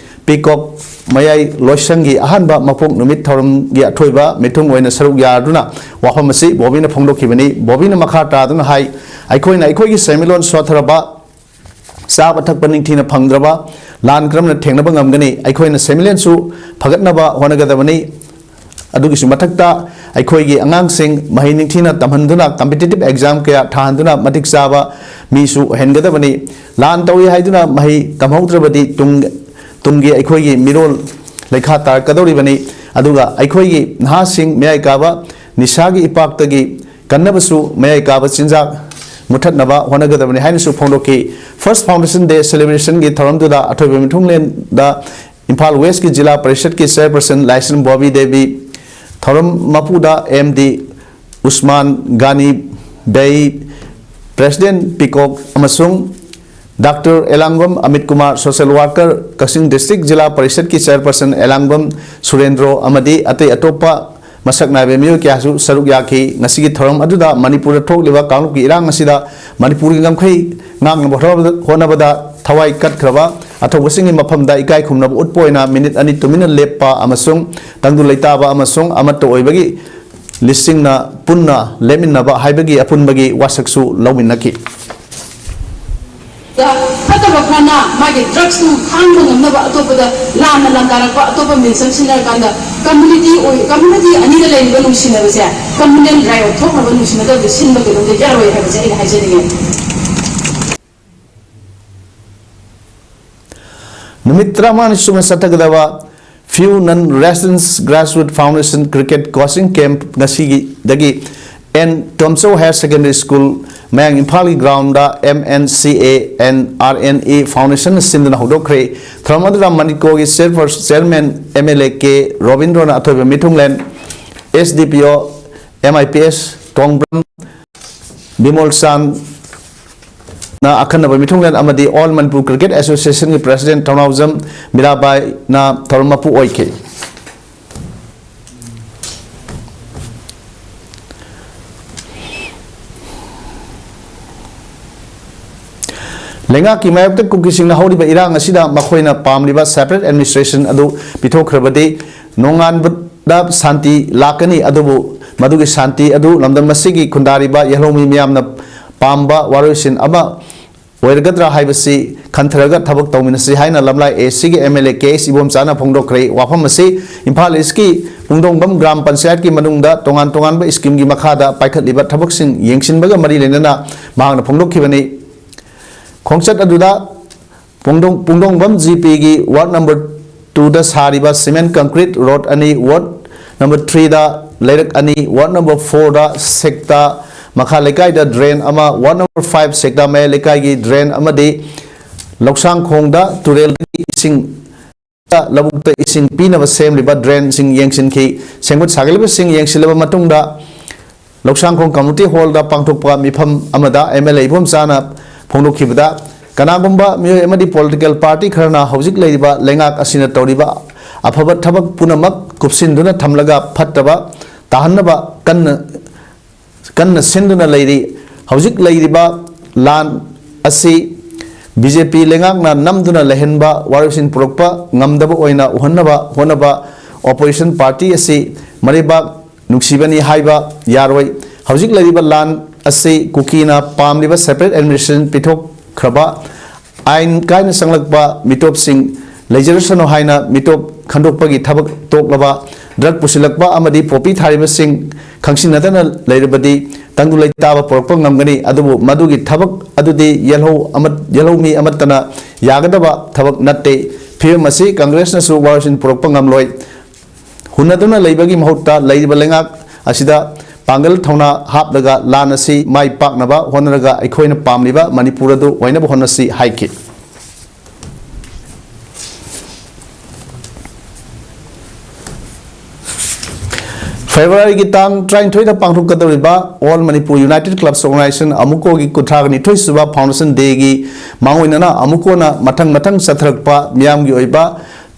ꯄꯤꯀꯣꯛ ꯃꯌꯥꯏ ꯂꯣꯏꯁꯪꯒꯤ ꯑꯍꯥꯟꯕ ꯃꯄꯣꯛ ꯅꯨꯃꯤꯠ ꯊꯧꯔꯝꯒꯤ ꯑꯊꯣꯏꯕ ꯃꯤꯊꯨꯡ ꯑꯣꯏꯅ ꯁꯔꯨꯛ ꯌꯥꯗꯨꯅ ꯋꯥꯐꯝ ꯑꯁꯤ ꯕꯣꯕꯤꯅ ꯐꯣꯡꯗꯣꯛꯈꯤꯕꯅꯤ꯫ ꯕꯣꯕꯤꯅ ꯃꯈꯥ ꯇꯥꯗꯨꯅ ꯍꯥꯏ, ꯑꯩꯈꯣꯏꯅ ꯑꯩꯈꯣꯏꯒꯤ ꯁꯦꯟꯃꯤꯠꯂꯣꯟ ꯁꯣꯠꯊꯔꯕ, ꯆꯥꯕ ꯊꯛꯄ ꯅꯤꯡꯊꯤꯅ ꯐꯪꯗ꯭ꯔꯕ ꯂꯥꯟ ꯀꯔꯝꯅ ꯊꯦꯡꯅꯕ ꯉꯝꯒꯅꯤ? ꯑꯩꯈꯣꯏꯅ ꯁꯦꯟꯃꯤꯠꯂꯣꯟꯁꯨ ꯐꯒꯠꯅꯕ ꯍꯣꯠꯅꯒꯗꯕꯅꯤ꯫ ꯑꯗꯨꯒꯤꯁꯨ ꯃꯊꯛꯇ ꯑꯩꯈꯣꯏꯒꯤ ꯑꯉꯥꯡꯁꯤꯡ ꯃꯍꯩ ꯅꯤꯡꯊꯤꯅ ꯇꯝꯍꯟꯗꯨꯅ competitive exam ꯀꯌꯥ ꯊꯥꯍꯟꯗꯨꯅ ꯃꯇꯤꯛ ꯆꯥꯕ ꯃꯤꯁꯨ ꯑꯣꯏꯍꯟꯒꯗꯕꯅꯤ꯫ ꯂꯥꯟ ꯇꯧꯏ ꯍꯥꯏꯗꯨꯅ ꯃꯍꯩ ꯇꯝꯍꯧꯗ꯭ꯔꯕꯗꯤ ꯇꯨꯡ, ꯇꯨꯡꯒꯤ ꯑꯩꯈꯣꯏꯒꯤ ꯃꯤꯔꯣꯜ ꯂꯩꯈꯥ ꯇꯥꯔꯛꯀꯗꯧꯔꯤꯕꯅꯤ꯫ ꯑꯗꯨꯒ ꯑꯩꯈꯣꯏꯒꯤ ꯅꯍꯥꯁꯤꯡ ꯃꯌꯥꯏ ꯀꯥꯕ ꯅꯤꯁꯥꯒꯤ ꯏꯄꯥꯛꯇꯒꯤ ꯀꯟꯅꯕꯁꯨ ꯃꯌꯥꯏ ꯀꯥꯕ ꯆꯤꯟꯖꯥꯛ ꯃꯨꯊꯠꯅꯕ ꯍꯣꯠꯅꯒꯗꯕꯅꯤ ꯍꯥꯏꯅꯁꯨ ꯐꯣꯡꯗꯣꯛꯈꯤ꯫ First Foundation Day celebrationꯒꯤ ꯊꯧꯔꯝꯗꯨꯗ ꯑꯊꯣꯏꯕ ꯃꯤꯊꯨꯡꯂꯦꯟꯗ ꯏꯝꯐꯥꯜ ꯋꯦꯁꯀꯤ ꯖꯤꯂꯥ ꯄꯔꯤꯁꯠꯀꯤ ꯆꯦꯌꯔꯄꯔꯁꯟ ꯂꯥꯏꯁ꯭ꯔꯝ ꯕꯣꯕꯤ ꯗꯦꯕꯤ, ꯊꯧꯔꯝ ꯃꯄꯨꯗ ꯑꯦꯝ ꯗꯤ ꯎꯁꯃꯥꯟ ꯒꯥꯅꯤ ꯕꯦꯏ, ꯄ꯭ꯔꯦꯁꯤꯗꯦꯟꯠ ꯄꯤꯀꯣꯛ ꯑꯃꯁꯨꯡ doctor Elangbam Amit Kumar, social worker, Kakching district zila ꯄꯔꯤꯁꯠꯀꯤ ꯆꯦꯌꯔꯄꯔꯁꯟ ꯑꯦꯂꯥꯡꯕꯝ ꯁꯨꯔꯦꯟꯗ꯭ꯔꯣ ꯑꯃꯗꯤ ꯑꯇꯩ ꯑꯇꯣꯞꯄ ꯃꯁꯛ ꯅꯥꯏꯕ ꯃꯤꯑꯣꯏ ꯀꯌꯥꯁꯨ ꯁꯔꯨꯛ ꯌꯥꯈꯤ꯫ ꯉꯁꯤꯒꯤ ꯊꯧꯔꯝ ꯑꯗꯨꯗ ꯃꯅꯤꯄꯨꯔꯗ ꯊꯣꯛꯂꯤꯕ ꯀꯥꯡꯂꯨꯞꯀꯤ ꯏꯔꯥꯡ ꯑꯁꯤꯗ ꯃꯅꯤꯄꯨꯔꯒꯤ ꯉꯝꯈꯩ ꯉꯥꯛꯅꯕ ꯍꯣꯠꯅꯕꯗ ꯊꯋꯥꯏ ꯀꯠꯈ꯭ꯔꯕ ꯑꯊꯧꯕꯁꯤꯡꯒꯤ ꯃꯐꯝꯗ ꯏꯀꯥꯏ ꯈꯨꯝꯅꯕ ꯎꯠꯄ ꯑꯣꯏꯅ ꯃꯤꯅꯤꯠ ꯑꯅꯤ ꯇꯨꯃꯤꯟꯅ ꯂꯦꯞꯄ ꯑꯃꯁꯨꯡ ꯇꯪꯗꯨ ꯂꯩꯇꯥꯕ ꯑꯃꯁꯨꯡ ꯑꯃꯠꯇ ꯑꯣꯏꯕꯒꯤ ꯂꯤꯁꯤꯡꯅ ꯄꯨꯟꯅ ꯂꯦꯞꯃꯤꯟꯅꯕ ꯍꯥꯏꯕꯒꯤ ꯑꯄꯨꯟꯕꯒꯤ ꯋꯥꯁꯛꯁꯨ ꯂꯧꯃꯤꯟꯅꯈꯤ꯫ ꯐꯠꯇꯕ ꯈꯔꯅ ꯃꯥꯒꯤ ꯗ꯭ꯔꯒꯁꯇꯨ ꯈꯥꯡꯕ ꯉꯝꯅꯕ ꯑꯇꯣꯞꯄꯗ ꯂꯥꯟꯅ ꯂꯥꯟꯗꯥꯔꯛꯄ ꯑꯇꯣꯞꯄ ꯃꯤꯟꯁ ꯑꯃ ꯁꯤꯖꯤꯟꯅꯔꯀꯥꯟꯗ ꯀꯝꯃꯨꯅꯤꯇꯤ ꯑꯣꯏ ꯀꯝꯃꯨꯅꯤꯇꯤ ꯑꯅꯤꯗ ꯂꯩꯔꯤꯕ ꯅꯨꯡꯁꯤꯅꯕꯁꯦ ꯀꯝꯃꯨꯅꯦꯜ ꯔꯥꯏꯑꯣꯠ ꯊꯣꯛꯅꯕ ꯅꯨꯡꯁꯤꯅꯗꯕꯗ ꯁꯤꯟꯕ ꯀꯩꯗꯧꯗ ꯌꯥꯔꯣꯏ ꯍꯥꯏꯕꯁꯦ ꯑꯩꯅ ꯍꯥꯏꯖꯅꯤꯡꯉꯦ꯫ ꯅꯨꯃꯤꯠ ꯇꯔꯥꯃꯉꯥꯅꯤ ꯁꯨꯅ ꯆꯠꯊꯒꯗꯕ Few Non-Residents Grassroots Foundation Cricket Coaching Camp ꯉꯁꯤꯒꯤꯗꯒꯤ N Tomchou Higher Secondary School, ꯃꯌꯥꯡ ꯏꯝꯐꯥꯜꯒꯤ ground the M N C A and R N E Foundation ꯅ ꯁꯤꯟꯗꯨꯅ ꯍꯧꯗꯣꯛꯈ꯭ꯔꯦ꯫ ꯊꯧꯔꯝ ꯑꯗꯨꯗ ꯃꯅꯤꯀꯣꯒꯤ chairperson, chairman M L A K ꯔꯣꯕꯤꯟꯗ꯭ꯔꯣꯅ ꯑꯊꯣꯏꯕ ꯃꯤꯊꯨꯡꯂꯦꯟ, S D P O M I P S ꯇꯣꯡꯕ꯭ꯔꯝ ꯕꯤꯃꯣꯜ ꯆꯥꯟꯅ ꯑꯈꯟꯅꯕ ꯃꯤꯊꯨꯡꯂꯦꯟ ꯑꯃꯗꯤ All Manipur Cricket Association ꯒꯤ president ꯊꯧꯅꯥꯎꯖꯝ ꯃꯤꯔꯥꯕꯥꯏꯅ ꯊꯧꯔꯝ ꯃꯄꯨ ꯑꯣꯏꯈꯤ꯫ ꯂꯩꯉꯥꯛꯀꯤ ꯃꯥꯌꯣꯛꯇ ꯀꯨꯀꯤꯁꯤꯡꯅ ꯍꯧꯔꯤꯕ ꯏꯔꯥꯡ ꯑꯁꯤꯗ ꯃꯈꯣꯏꯅ ꯄꯥꯝꯂꯤꯕ separate administration ꯑꯗꯨ ꯄꯤꯊꯣꯛꯈ꯭ꯔꯕꯗꯤ ꯅꯣꯡꯉꯥꯟꯕꯗ ꯁꯥꯟꯇꯤ ꯂꯥꯛꯀꯅꯤ, ꯑꯗꯨꯕꯨ ꯃꯗꯨꯒꯤ ꯁꯥꯟꯇꯤ ꯑꯗꯨ ꯂꯝꯗꯝ ꯑꯁꯤꯒꯤ ꯈꯨꯟꯗꯥꯔꯤꯕ ꯌꯦꯜꯍꯧꯃꯤ ꯃꯤꯌꯥꯝꯅ ꯄꯥꯝꯕ ꯋꯥꯔꯣꯏꯁꯤꯟ ꯑꯃ ꯑꯣꯏꯔꯒꯗ꯭ꯔꯥ ꯍꯥꯏꯕꯁꯤ ꯈꯟꯊꯔꯒ ꯊꯕꯛ ꯇꯧꯃꯤꯟꯅꯁꯤ ꯍꯥꯏꯅ ꯂꯝꯂꯥꯏ A C ꯒꯤ M L A K H ꯏꯕꯣꯝꯆꯥꯅ ꯐꯣꯡꯗꯣꯛꯈ꯭ꯔꯦ꯫ ꯋꯥꯐꯝ ꯑꯁꯤ ꯏꯝꯐꯥꯜ ꯏꯁꯀꯤ ꯄꯨꯡꯗꯣꯡꯕꯝ ꯒ꯭ꯔꯥꯝ ꯄꯟꯆꯥꯌꯠꯀꯤ ꯃꯅꯨꯡꯗ ꯇꯣꯉꯥꯟ ꯇꯣꯉꯥꯟꯕ ꯁ꯭ꯀꯤꯝꯒꯤ ꯃꯈꯥꯗ ꯄꯥꯏꯈꯠꯂꯤꯕ ꯊꯕꯛꯁꯤꯡ ꯌꯦꯡꯁꯤꯟꯕꯒ ꯃꯔꯤ ꯂꯩꯅꯅ ꯃꯍꯥꯛꯅ ꯐꯣꯡꯗꯣꯛꯈꯤꯕꯅꯤ꯫ ꯈꯣꯡꯆꯠ ꯑꯗꯨꯗ ꯄꯨꯡꯗꯣꯡ-, ꯄꯨꯡꯗꯣꯡꯕꯝ G P ꯒꯤ ward number two ꯗ ꯁꯥꯔꯤꯕ cement concrete road ꯑꯅꯤ, ward number three ꯗ ꯂꯩꯔꯛ ꯑꯅꯤ, ward number four ꯗ ꯁꯦꯛꯇꯥ ꯃꯈꯥ ꯂꯩꯀꯥꯏꯗ drain ꯑꯃ, ward number five ꯁꯦꯛꯇꯥ ꯃꯌꯥꯏ ꯂꯩꯀꯥꯏꯒꯤ drain ꯑꯃꯗꯤ ꯂꯧꯁꯥꯡꯈꯣꯡꯗ ꯇꯨꯔꯦꯜꯗꯒꯤ ꯏꯁꯤꯡ ꯂꯧꯕꯨꯛꯇ ꯏꯁꯤꯡ ꯄꯤꯅꯕ ꯁꯦꯝꯂꯤꯕ drainꯁꯤꯡ ꯌꯦꯡꯁꯤꯟꯈꯤ꯫ ꯁꯦꯝꯒꯠ ꯁꯥꯒꯠꯂꯤꯕꯁꯤꯡ ꯌꯦꯡꯁꯤꯜꯂꯕ ꯃꯇꯨꯡꯗ ꯂꯧꯁꯥꯡꯈꯣꯡ community hall ꯗ ꯄꯥꯡꯊꯣꯛꯄ ꯃꯤꯐꯝ ꯑꯃꯗ M L A ꯏꯕꯣꯝꯆꯥꯅ ꯐꯣꯡꯗꯣꯛꯈꯤꯕꯗ, ꯀꯅꯥꯒꯨꯝꯕ ꯃꯤꯑꯣꯏ ꯑꯃꯗꯤ political party ꯈꯔꯅ ꯍꯧꯖꯤꯛ ꯂꯩꯔꯤꯕ ꯂꯩꯉꯥꯛ ꯑꯁꯤꯅ ꯇꯧꯔꯤꯕ ꯑꯐꯕ ꯊꯕꯛ ꯄꯨꯝꯅꯃꯛ ꯀꯨꯞꯁꯤꯟꯗꯨꯅ ꯊꯝꯂꯒ ꯐꯠꯇꯕ ꯇꯥꯍꯟꯅꯕ ꯀꯟꯅ, ꯀꯟꯅ ꯁꯤꯟꯗꯨꯅ ꯂꯩꯔꯤ꯫ ꯍꯧꯖꯤꯛ ꯂꯩꯔꯤꯕ ꯂꯥꯟ ꯑꯁꯤ ꯕꯤ ꯖꯦ ꯄꯤ ꯂꯩꯉꯥꯛꯅ ꯅꯝꯗꯨꯅ ꯂꯩꯍꯟꯕ, ꯋꯥꯔꯣꯏꯁꯤꯟ ꯄꯨꯔꯛꯄ ꯉꯝꯗꯕ ꯑꯣꯏꯅ ꯎꯍꯟꯅꯕ ꯍꯣꯠꯅꯕ ꯑꯣꯄꯣꯖꯤꯁꯟ ꯄꯥꯔꯇꯤ ꯑꯁꯤ ꯃꯔꯩꯕꯥꯛ ꯅꯨꯡꯁꯤꯕꯅꯤ ꯍꯥꯏꯕ ꯌꯥꯔꯣꯏ꯫ ꯍꯧꯖꯤꯛ ꯂꯩꯔꯤꯕ ꯂꯥꯟ ꯑꯁꯤ ꯀꯨꯀꯤꯅ ꯄꯥꯝꯂꯤꯕ separate administration ꯄꯤꯊꯣꯛꯈ꯭ꯔꯕ, ꯑꯥꯏꯟ ꯀꯥꯏꯅ ꯆꯪꯂꯛꯄ ꯃꯤꯇꯣꯞꯁꯤꯡ ꯂꯩꯖꯔꯁꯅꯨ ꯍꯥꯏꯅ ꯃꯤꯇꯣꯞ ꯈꯟꯗꯣꯛꯄꯒꯤ ꯊꯕꯛ ꯇꯣꯛꯂꯕ, ꯗ꯭ꯔꯒ ꯄꯨꯁꯤꯜꯂꯛꯄ ꯑꯃꯗꯤ ꯄꯣꯄꯤ ꯊꯥꯔꯤꯕꯁꯤꯡ ꯈꯪꯁꯤꯟꯅꯗꯅ ꯂꯩꯔꯕꯗꯤ ꯇꯪꯗꯨ ꯂꯩꯇꯥꯕ ꯄꯨꯔꯛꯄ ꯉꯝꯒꯅꯤ꯫ ꯑꯗꯨꯕꯨ ꯃꯗꯨꯒꯤ ꯊꯕꯛ ꯑꯗꯨꯗꯤ ꯌꯦꯜꯍꯧ ꯑꯃ-, ꯌꯦꯜꯍꯧꯃꯤ ꯑꯃꯠꯇꯅ ꯌꯥꯒꯗꯕ ꯊꯕꯛ ꯅꯠꯇꯦ꯫ ꯐꯤꯕꯝ ꯑꯁꯤ ꯀꯪꯒ꯭ꯔꯦꯁꯅꯁꯨ ꯋꯥꯔꯣꯏꯁꯤꯟ ꯄꯨꯔꯛꯄ ꯉꯝꯂꯣꯏ꯫ ꯍꯨꯟꯅꯗꯨꯅ ꯂꯩꯕꯒꯤ ꯃꯍꯨꯠꯇ ꯂꯩꯔꯤꯕ ꯂꯩꯉꯥꯛ ꯑꯁꯤꯗ ꯄꯥꯡꯒꯜ ꯊꯧꯅꯥ ꯍꯥꯞꯂꯒ ꯂꯥꯟ ꯑꯁꯤ ꯃꯥꯏ ꯄꯥꯛꯅꯕ ꯍꯣꯠꯅꯔꯒ ꯑꯩꯈꯣꯏꯅ ꯄꯥꯝꯂꯤꯕ ꯃꯅꯤꯄꯨꯔ ꯑꯗꯨ ꯑꯣꯏꯅꯕ ꯍꯣꯠꯅꯁꯤ ꯍꯥꯏꯈꯤ꯫ ꯐꯦꯕ꯭ꯔꯨꯋꯥꯔꯤꯒꯤ ꯇꯥꯡ ꯇꯔꯥꯅꯤꯊꯣꯏꯗ ꯄꯥꯡꯊꯣꯛꯀꯗꯧꯔꯤꯕ All Manipur United Clubs Organization, ꯑꯃꯨꯀꯣꯒꯤ ꯀꯨꯟꯊ꯭ꯔꯥꯒ ꯅꯤꯊꯣꯏ ꯁꯨꯕ Foundation Dayꯒꯤ ꯃꯥꯡꯑꯣꯏꯅꯅ ꯑꯃꯨꯀꯣꯅ ꯃꯊꯪ ꯃꯊꯪ ꯆꯠꯊꯔꯛꯄ ꯃꯤꯌꯥꯝꯒꯤ ꯑꯣꯏꯕ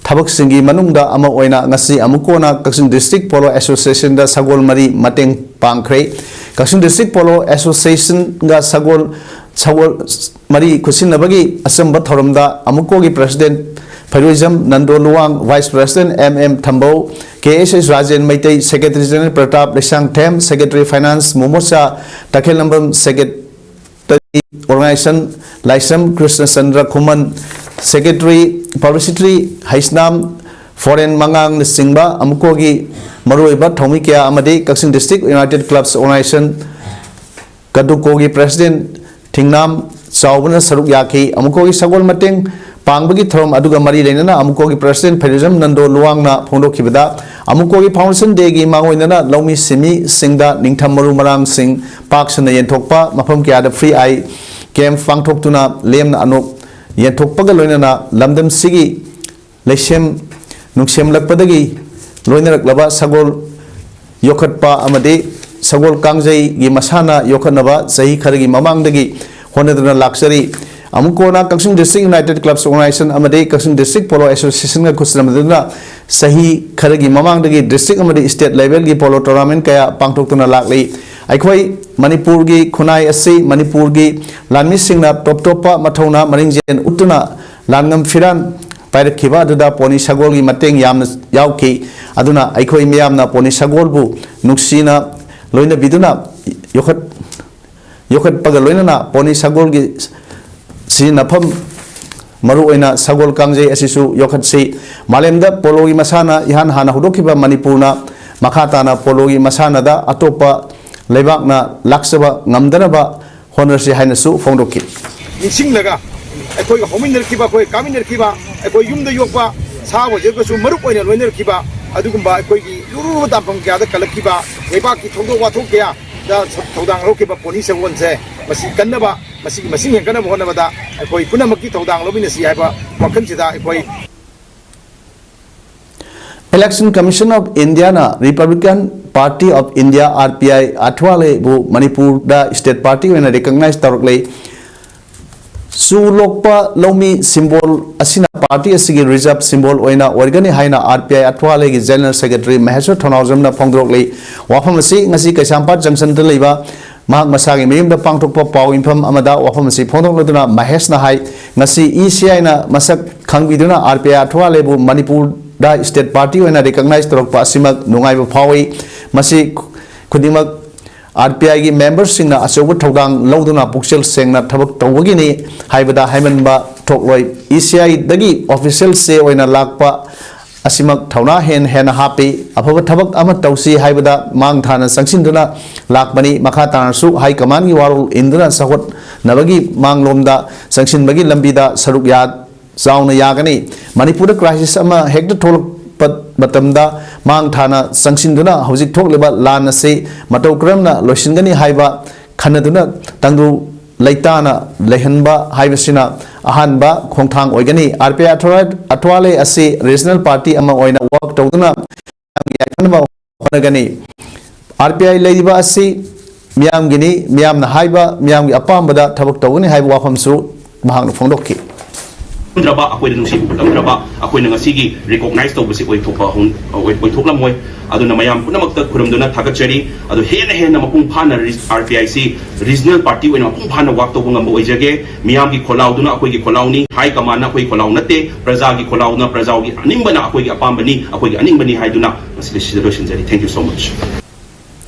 ꯊꯕꯛꯁꯤꯡꯒꯤ ꯃꯅꯨꯡꯗ ꯑꯃ ꯑꯣꯏꯅ ꯉꯁꯤ ꯑꯃꯨꯀꯣꯅ ꯀꯛꯆꯤꯡ District Polo Associationꯗ ꯁꯒꯣꯜ ꯃꯔꯤ ꯃꯇꯦꯡ ꯄꯥꯡꯈ꯭ꯔꯦ꯫ ꯀꯛꯆꯤꯡ District Polo Associationꯒ ꯁꯒꯣꯜ, ꯁꯒꯣꯜ ꯃꯔꯤ ꯈꯨꯠꯁꯤꯟꯅꯕꯒꯤ ꯑꯆꯝꯕ ꯊꯧꯔꯝꯗ ꯑꯃꯨꯀꯣꯒꯤ President Pheiroijam Nando Luwang, Vice President M M Thambou, K S S Rajen Meitei, Secretary General Pratap Leishangthem, Secretary Finance Momocha Takhellambam, Secretary Organization Laishram Krishnachandra Khuman, Secretary Publicity Heisnam Phoren ꯃꯉꯥꯡꯅꯆꯤꯡꯕ ꯑꯃꯨꯀꯣꯒꯤ ꯃꯔꯨꯑꯣꯏꯕ ꯊꯧꯃꯤ ꯀꯌꯥ ꯑꯃꯗꯤ ꯀꯛꯆꯤꯡ District United Clubs Organization ꯀꯗꯨꯀꯣꯒꯤ President ꯊꯤꯡꯅꯥꯝ ꯆꯥꯎꯕꯅ ꯁꯔꯨꯛ ꯌꯥꯈꯤ꯫ ꯑꯃꯨꯀꯣꯒꯤ ꯁꯒꯣꯜ ꯃꯇꯦꯡ ꯄꯥꯡꯕꯒꯤ ꯊꯧꯔꯝ ꯑꯗꯨꯒ ꯃꯔꯤ ꯂꯩꯅꯅ ꯑꯃꯨꯀꯣꯒꯤ President ꯐꯩꯔꯨꯖꯝ ꯅꯟꯗꯣ ꯂꯨꯋꯥꯡꯅ ꯐꯣꯡꯗꯣꯛꯈꯤꯕꯗ, ꯑꯃꯨꯀꯣꯒꯤ Foundation Dayꯒꯤ ꯃꯥꯡꯑꯣꯏꯅꯅ ꯂꯧꯃꯤ ꯁꯤꯟꯃꯤꯁꯤꯡꯗ ꯅꯤꯡꯊꯝ ꯃꯔꯨ ꯃꯔꯥꯡꯁꯤꯡ ꯄꯥꯛ ꯁꯟꯅ ꯌꯦꯟꯊꯣꯛꯄ, ꯃꯐꯝ ꯀꯌꯥꯗ free eye camp ꯄꯥꯡꯊꯣꯛꯇꯨꯅ ꯂꯦꯝꯅ ꯑꯅꯣꯛ ꯌꯦꯟꯊꯣꯛꯄꯒ ꯂꯣꯏꯅꯅ ꯂꯝꯗꯝꯁꯤꯒꯤ ꯂꯩꯁꯦꯝ ꯅꯨꯡꯁꯦꯝꯂꯛꯄꯗꯒꯤ ꯂꯣꯏꯅꯔꯛꯂꯕ ꯁꯒꯣꯜ ꯌꯣꯛꯈꯠꯄ ꯑꯃꯗꯤ ꯁꯒꯣꯜ ꯀꯥꯡꯖꯩꯒꯤ ꯃꯁꯥꯟꯅ ꯌꯣꯛꯈꯠꯅꯕ ꯆꯍꯤ ꯈꯔꯒꯤ ꯃꯃꯥꯡꯗꯒꯤ ꯍꯣꯠꯅꯗꯨꯅ ꯂꯥꯛꯆꯔꯤ꯫ ꯑꯃꯨꯛ ꯀꯣꯟꯅ ꯀꯛꯆꯤꯡ District United Clubs Organization ꯑꯃꯗꯤ ꯀꯛꯆꯤꯡ District Polo Associationꯒ ꯈꯨꯠꯁꯝꯅꯗꯨꯅ ꯆꯍꯤ ꯈꯔꯒꯤ ꯃꯃꯥꯡꯗꯒꯤ district ꯑꯃꯗꯤ state levelꯒꯤ polo tournament ꯀꯌꯥ ꯄꯥꯡꯊꯣꯛꯇꯨꯅ ꯂꯥꯛꯂꯤ꯫ ꯑꯩꯈꯣꯏ ꯃꯅꯤꯄꯨꯔꯒꯤ ꯈꯨꯟꯅꯥꯏ ꯑꯁꯤ ꯃꯅꯤꯄꯨꯔꯒꯤ ꯂꯥꯟꯃꯤꯁꯤꯡꯅ ꯇꯣꯞ ꯇꯣꯞꯄ ꯃꯊꯧꯅꯥ ꯃꯔꯤꯡꯖꯦꯜ ꯎꯠꯇꯨꯅ ꯂꯥꯟꯉꯝ ꯐꯤꯔꯥꯟ ꯄꯥꯏꯔꯛꯈꯤꯕ ꯑꯗꯨꯗ ꯄꯣꯅꯤ ꯁꯒꯣꯜꯒꯤ ꯃꯇꯦꯡ ꯌꯥꯝꯅ ꯌꯥꯎꯈꯤ꯫ ꯑꯗꯨꯅ ꯑꯩꯈꯣꯏ ꯃꯤꯌꯥꯝꯅ ꯄꯣꯅꯤ ꯁꯒꯣꯜꯕꯨ ꯅꯨꯡꯁꯤꯅ ꯂꯣꯏꯅꯕꯤꯗꯨꯅ ꯌꯣꯛꯈꯠ-, ꯌꯣꯛꯈꯠꯄꯒ ꯂꯣꯏꯅꯅ ꯄꯣꯅꯤ ꯁꯒꯣꯜꯒꯤ ꯁꯤꯖꯤꯟꯅꯐꯝ ꯃꯔꯨꯑꯣꯏꯅ ꯁꯒꯣꯜ ꯀꯥꯡꯖꯩ ꯑꯁꯤꯁꯨ ꯌꯣꯛꯈꯠꯁꯤ꯫ ꯃꯥꯂꯦꯝꯗ ꯄꯣꯂꯣꯒꯤ ꯃꯁꯥꯟꯅ ꯏꯍꯥꯟ ꯍꯥꯟꯅ ꯍꯧꯗꯣꯛꯈꯤꯕ ꯃꯅꯤꯄꯨꯔꯅ ꯃꯈꯥ ꯇꯥꯅ ꯄꯣꯂꯣꯒꯤ ꯃꯁꯥꯟꯅꯗ ꯑꯇꯣꯞꯄ ꯂꯩꯕꯥꯛꯅ ꯂꯥꯛꯆꯕ ꯉꯝꯗꯅꯕ ꯍꯣꯠꯅꯔꯁꯤ ꯍꯥꯏꯅꯁꯨ ꯐꯣꯡꯗꯣꯛꯈꯤ꯫ ꯅꯤꯡꯁꯤꯡꯂꯒ ꯑꯩꯈꯣꯏꯒ ꯍꯧꯃꯤꯟꯅꯔꯛꯈꯤꯕ, ꯑꯩꯈꯣꯏ ꯀꯥꯃꯤꯟꯅꯔꯛꯈꯤꯕ, ꯑꯩꯈꯣꯏ ꯌꯨꯝꯗ ꯌꯣꯛꯄ ꯁꯥ ꯑꯣꯏꯖꯔꯒꯁꯨ ꯃꯔꯨꯞ ꯑꯣꯏꯅ ꯂꯣꯏꯅꯔꯛꯈꯤꯕ ꯑꯗꯨꯒꯨꯝꯕ ꯑꯩꯈꯣꯏꯒꯤ ꯂꯨꯔꯨꯕ ꯇꯥꯟꯐꯝ ꯀꯌꯥꯗ ꯀꯜꯂꯛꯈꯤꯕ, ꯂꯩꯕꯥꯛꯀꯤ ꯊꯧꯗꯣꯛ ꯋꯥꯊꯣꯛ ꯀꯌꯥꯗ ꯊꯧꯗꯥꯡ ꯂꯧꯔꯛꯈꯤꯕ ꯄꯣꯅꯤ ꯁꯒꯣꯜꯁꯦ ꯃꯁꯤ ꯀꯟꯅꯕ, ꯃꯁꯤꯒꯤ ꯃꯁꯤꯡ ꯍꯦꯟꯒꯠꯅꯕ ꯍꯣꯠꯅꯕꯗ ꯑꯩꯈꯣꯏ ꯄꯨꯝꯅꯃꯛꯀꯤ ꯊꯧꯗꯥꯡ ꯂꯧꯃꯤꯟꯅꯁꯤ ꯍꯥꯏꯕ ꯋꯥꯈꯜꯁꯤꯗ ꯑꯩꯈꯣꯏ Election Commission of Indiaꯅ Republican Party of India, R P I, ꯑꯊꯋꯥꯂꯦꯕꯨ ꯃꯅꯤꯄꯨꯔꯗ state party ꯑꯣꯏꯅ recognize ꯇꯧꯔꯛꯂꯦ꯫ ꯆꯨ ꯂꯣꯛꯄ ꯂꯧꯃꯤ symbol ꯑꯁꯤꯅ party ꯑꯁꯤꯒꯤ reserve symbol ꯑꯣꯏꯅ ꯑꯣꯏꯒꯅꯤ ꯍꯥꯏꯅ R P I ꯑꯊꯋꯥꯂꯦꯒꯤ General Secretary ꯃꯍꯦꯁ꯭ꯋꯔ ꯊꯧꯅꯥꯎꯖꯝꯅ ꯐꯣꯡꯗꯣꯔꯛꯂꯤ꯫ ꯋꯥꯐꯝ ꯑꯁꯤ ꯉꯁꯤ ꯀꯩꯁꯥꯝꯄꯥꯠ junctionꯗ ꯂꯩꯕ ꯃꯍꯥꯛ ꯃꯁꯥꯒꯤ ꯃꯌꯨꯝꯗ ꯄꯥꯡꯊꯣꯛꯄ ꯄꯥꯎ ꯌꯨꯝꯐꯝ ꯑꯃꯗ ꯋꯥꯐꯝ ꯑꯁꯤ ꯐꯣꯡꯗꯣꯛꯂꯗꯨꯅ ꯃꯍꯦꯁꯅ ꯍꯥꯏ, ꯉꯁꯤ E C Iꯅ ꯃꯁꯛ ꯈꯪꯕꯤꯗꯨꯅ R P I ꯑꯊꯋꯥꯂꯦꯕꯨ ꯃꯅꯤꯄꯨꯔꯗ state party ꯑꯣꯏꯅ recognize ꯇꯧꯔꯛꯄ ꯑꯁꯤꯃꯛ ꯅꯨꯡꯉꯥꯏꯕ ꯐꯥꯎꯏ꯫ ꯃꯁꯤ ꯈꯨꯗꯤꯡꯃꯛ R P Iꯒꯤ memberꯁꯤꯡꯅ ꯑꯆꯧꯕ ꯊꯧꯗꯥꯡ ꯂꯧꯗꯨꯅ ꯄꯨꯛꯆꯦꯜ ꯁꯦꯡꯅ ꯊꯕꯛ ꯇꯧꯕꯒꯤꯅꯤ ꯍꯥꯏꯕꯗ ꯍꯥꯏꯃꯟꯕ ꯊꯣꯛꯂꯣꯏ꯫ E C Iꯗꯒꯤ official ꯆꯦ ꯑꯣꯏꯅ ꯂꯥꯛꯄ ꯑꯁꯤꯃꯛ ꯊꯧꯅꯥ ꯍꯦꯟ-, ꯍꯦꯟꯅ ꯍꯥꯞꯄꯤ꯫ ꯑꯐꯕ ꯊꯕꯛ ꯑꯃ ꯇꯧꯁꯤ ꯍꯥꯏꯕꯗ ꯃꯥꯡ ꯊꯥꯅ ꯆꯪꯁꯤꯟꯗꯨꯅ ꯂꯥꯛꯄꯅꯤ꯫ ꯃꯈꯥ ꯇꯥꯅꯁꯨ high commandꯒꯤ ꯋꯥꯔꯣꯜ ꯏꯟꯗꯨꯅ ꯆꯥꯎꯈꯠꯅꯕꯒꯤ ꯃꯥꯡꯂꯣꯝꯗ ꯆꯪꯁꯤꯟꯕꯒꯤ ꯂꯝꯕꯤꯗ ꯁꯔꯨꯛ ꯌꯥ-, ꯆꯥꯎꯅ ꯌꯥꯒꯅꯤ꯫ ꯃꯅꯤꯄꯨꯔꯗ crisis ꯑꯃ ꯍꯦꯛꯇ ꯊꯣꯛꯂꯛꯄ ꯃꯇꯝꯗ ꯃꯥꯡ ꯊꯥꯅ ꯆꯪꯁꯤꯟꯗꯨꯅ ꯍꯧꯖꯤꯛ ꯊꯣꯛꯂꯤꯕ ꯂꯥꯟ ꯑꯁꯤ ꯃꯇꯧ ꯀꯔꯝꯅ ꯂꯣꯏꯁꯤꯟꯒꯅꯤ ꯍꯥꯏꯕ ꯈꯟꯅꯗꯨꯅ ꯇꯪꯗꯨ ꯂꯩꯇꯥꯅ ꯂꯩꯍꯟꯕ ꯍꯥꯏꯕꯁꯤꯅ ꯑꯍꯥꯟꯕ ꯈꯣꯡꯊꯥꯡ ꯑꯣꯏꯒꯅꯤ꯫ R P I ꯑꯊꯋꯥ-, ꯑꯊꯋꯥꯂꯦ ꯑꯁꯤ regional party ꯑꯃ ꯑꯣꯏꯅ work ꯇꯧꯗꯨꯅ ꯌꯥꯏꯐꯅꯕ ꯍꯣꯠꯅꯒꯅꯤ꯫ R P I ꯂꯩꯔꯤꯕ ꯑꯁꯤ ꯃꯤꯌꯥꯝꯒꯤꯅꯤ, ꯃꯤꯌꯥꯝꯅ ꯍꯥꯏꯕ, ꯃꯤꯌꯥꯝꯒꯤ ꯑꯄꯥꯝꯕꯗ ꯊꯕꯛ ꯇꯧꯒꯅꯤ ꯍꯥꯏꯕ ꯋꯥꯐꯝꯁꯨ ꯃꯍꯥꯛꯅ ꯐꯣꯡꯗꯣꯛꯈꯤ꯫ ꯎꯠꯂꯝꯗ꯭ꯔꯕ, ꯑꯩꯈꯣꯏꯗ ꯅꯨꯡꯁꯤꯕ ꯎꯠꯂꯝꯗ꯭ꯔꯕ, ꯑꯩꯈꯣꯏꯅ ꯉꯁꯤꯒꯤ recognize ꯇꯧꯕꯁꯤ ꯑꯣꯏꯊꯣꯛꯄ ꯍꯧ-, ꯑꯣꯏ-, ꯑꯣꯏꯊꯣꯛꯂꯝꯃꯣꯏ꯫ ꯑꯗꯨꯅ ꯃꯌꯥꯝ ꯄꯨꯝꯅꯃꯛꯇ ꯈꯨꯔꯨꯝꯗꯨꯅ ꯊꯥꯒꯠꯆꯔꯤ꯫ ꯑꯗꯣ ꯍꯦꯟꯅ ꯍꯦꯟꯅ ꯃꯄꯨꯡ ꯐꯥꯅ ꯔꯤ-, R P I C regional party ꯑꯣꯏꯅ ꯃꯄꯨꯡ ꯐꯥꯅ work ꯇꯧꯕ ꯉꯝꯕ ꯑꯣꯏꯖꯒꯦ꯫ ꯃꯤꯌꯥꯝꯒꯤ ꯈꯣꯜꯂꯥꯎꯗꯨꯅ ꯑꯩꯈꯣꯏꯒꯤ ꯈꯣꯜꯂꯥꯎꯅꯤ, high command ꯅ ꯑꯩꯈꯣꯏꯒꯤ ꯈꯣꯜꯂꯥꯎ ꯅꯠꯇꯦ, ꯄ꯭ꯔꯖꯥꯒꯤ ꯈꯣꯜꯂꯥꯎꯅ, ꯄ꯭ꯔꯖꯥꯒꯤ ꯑꯅꯤꯡꯕꯅ ꯑꯩꯈꯣꯏꯒꯤ ꯑꯄꯥꯝꯕꯅꯤ, ꯑꯩꯈꯣꯏꯒꯤ ꯑꯅꯤꯡꯕꯅꯤ ꯍꯥꯏꯗꯨꯅ ꯃꯁꯤꯗ ꯁꯤꯗ ꯂꯣꯏꯁꯤꯟꯖꯔꯤ꯫ Thank you so much꯫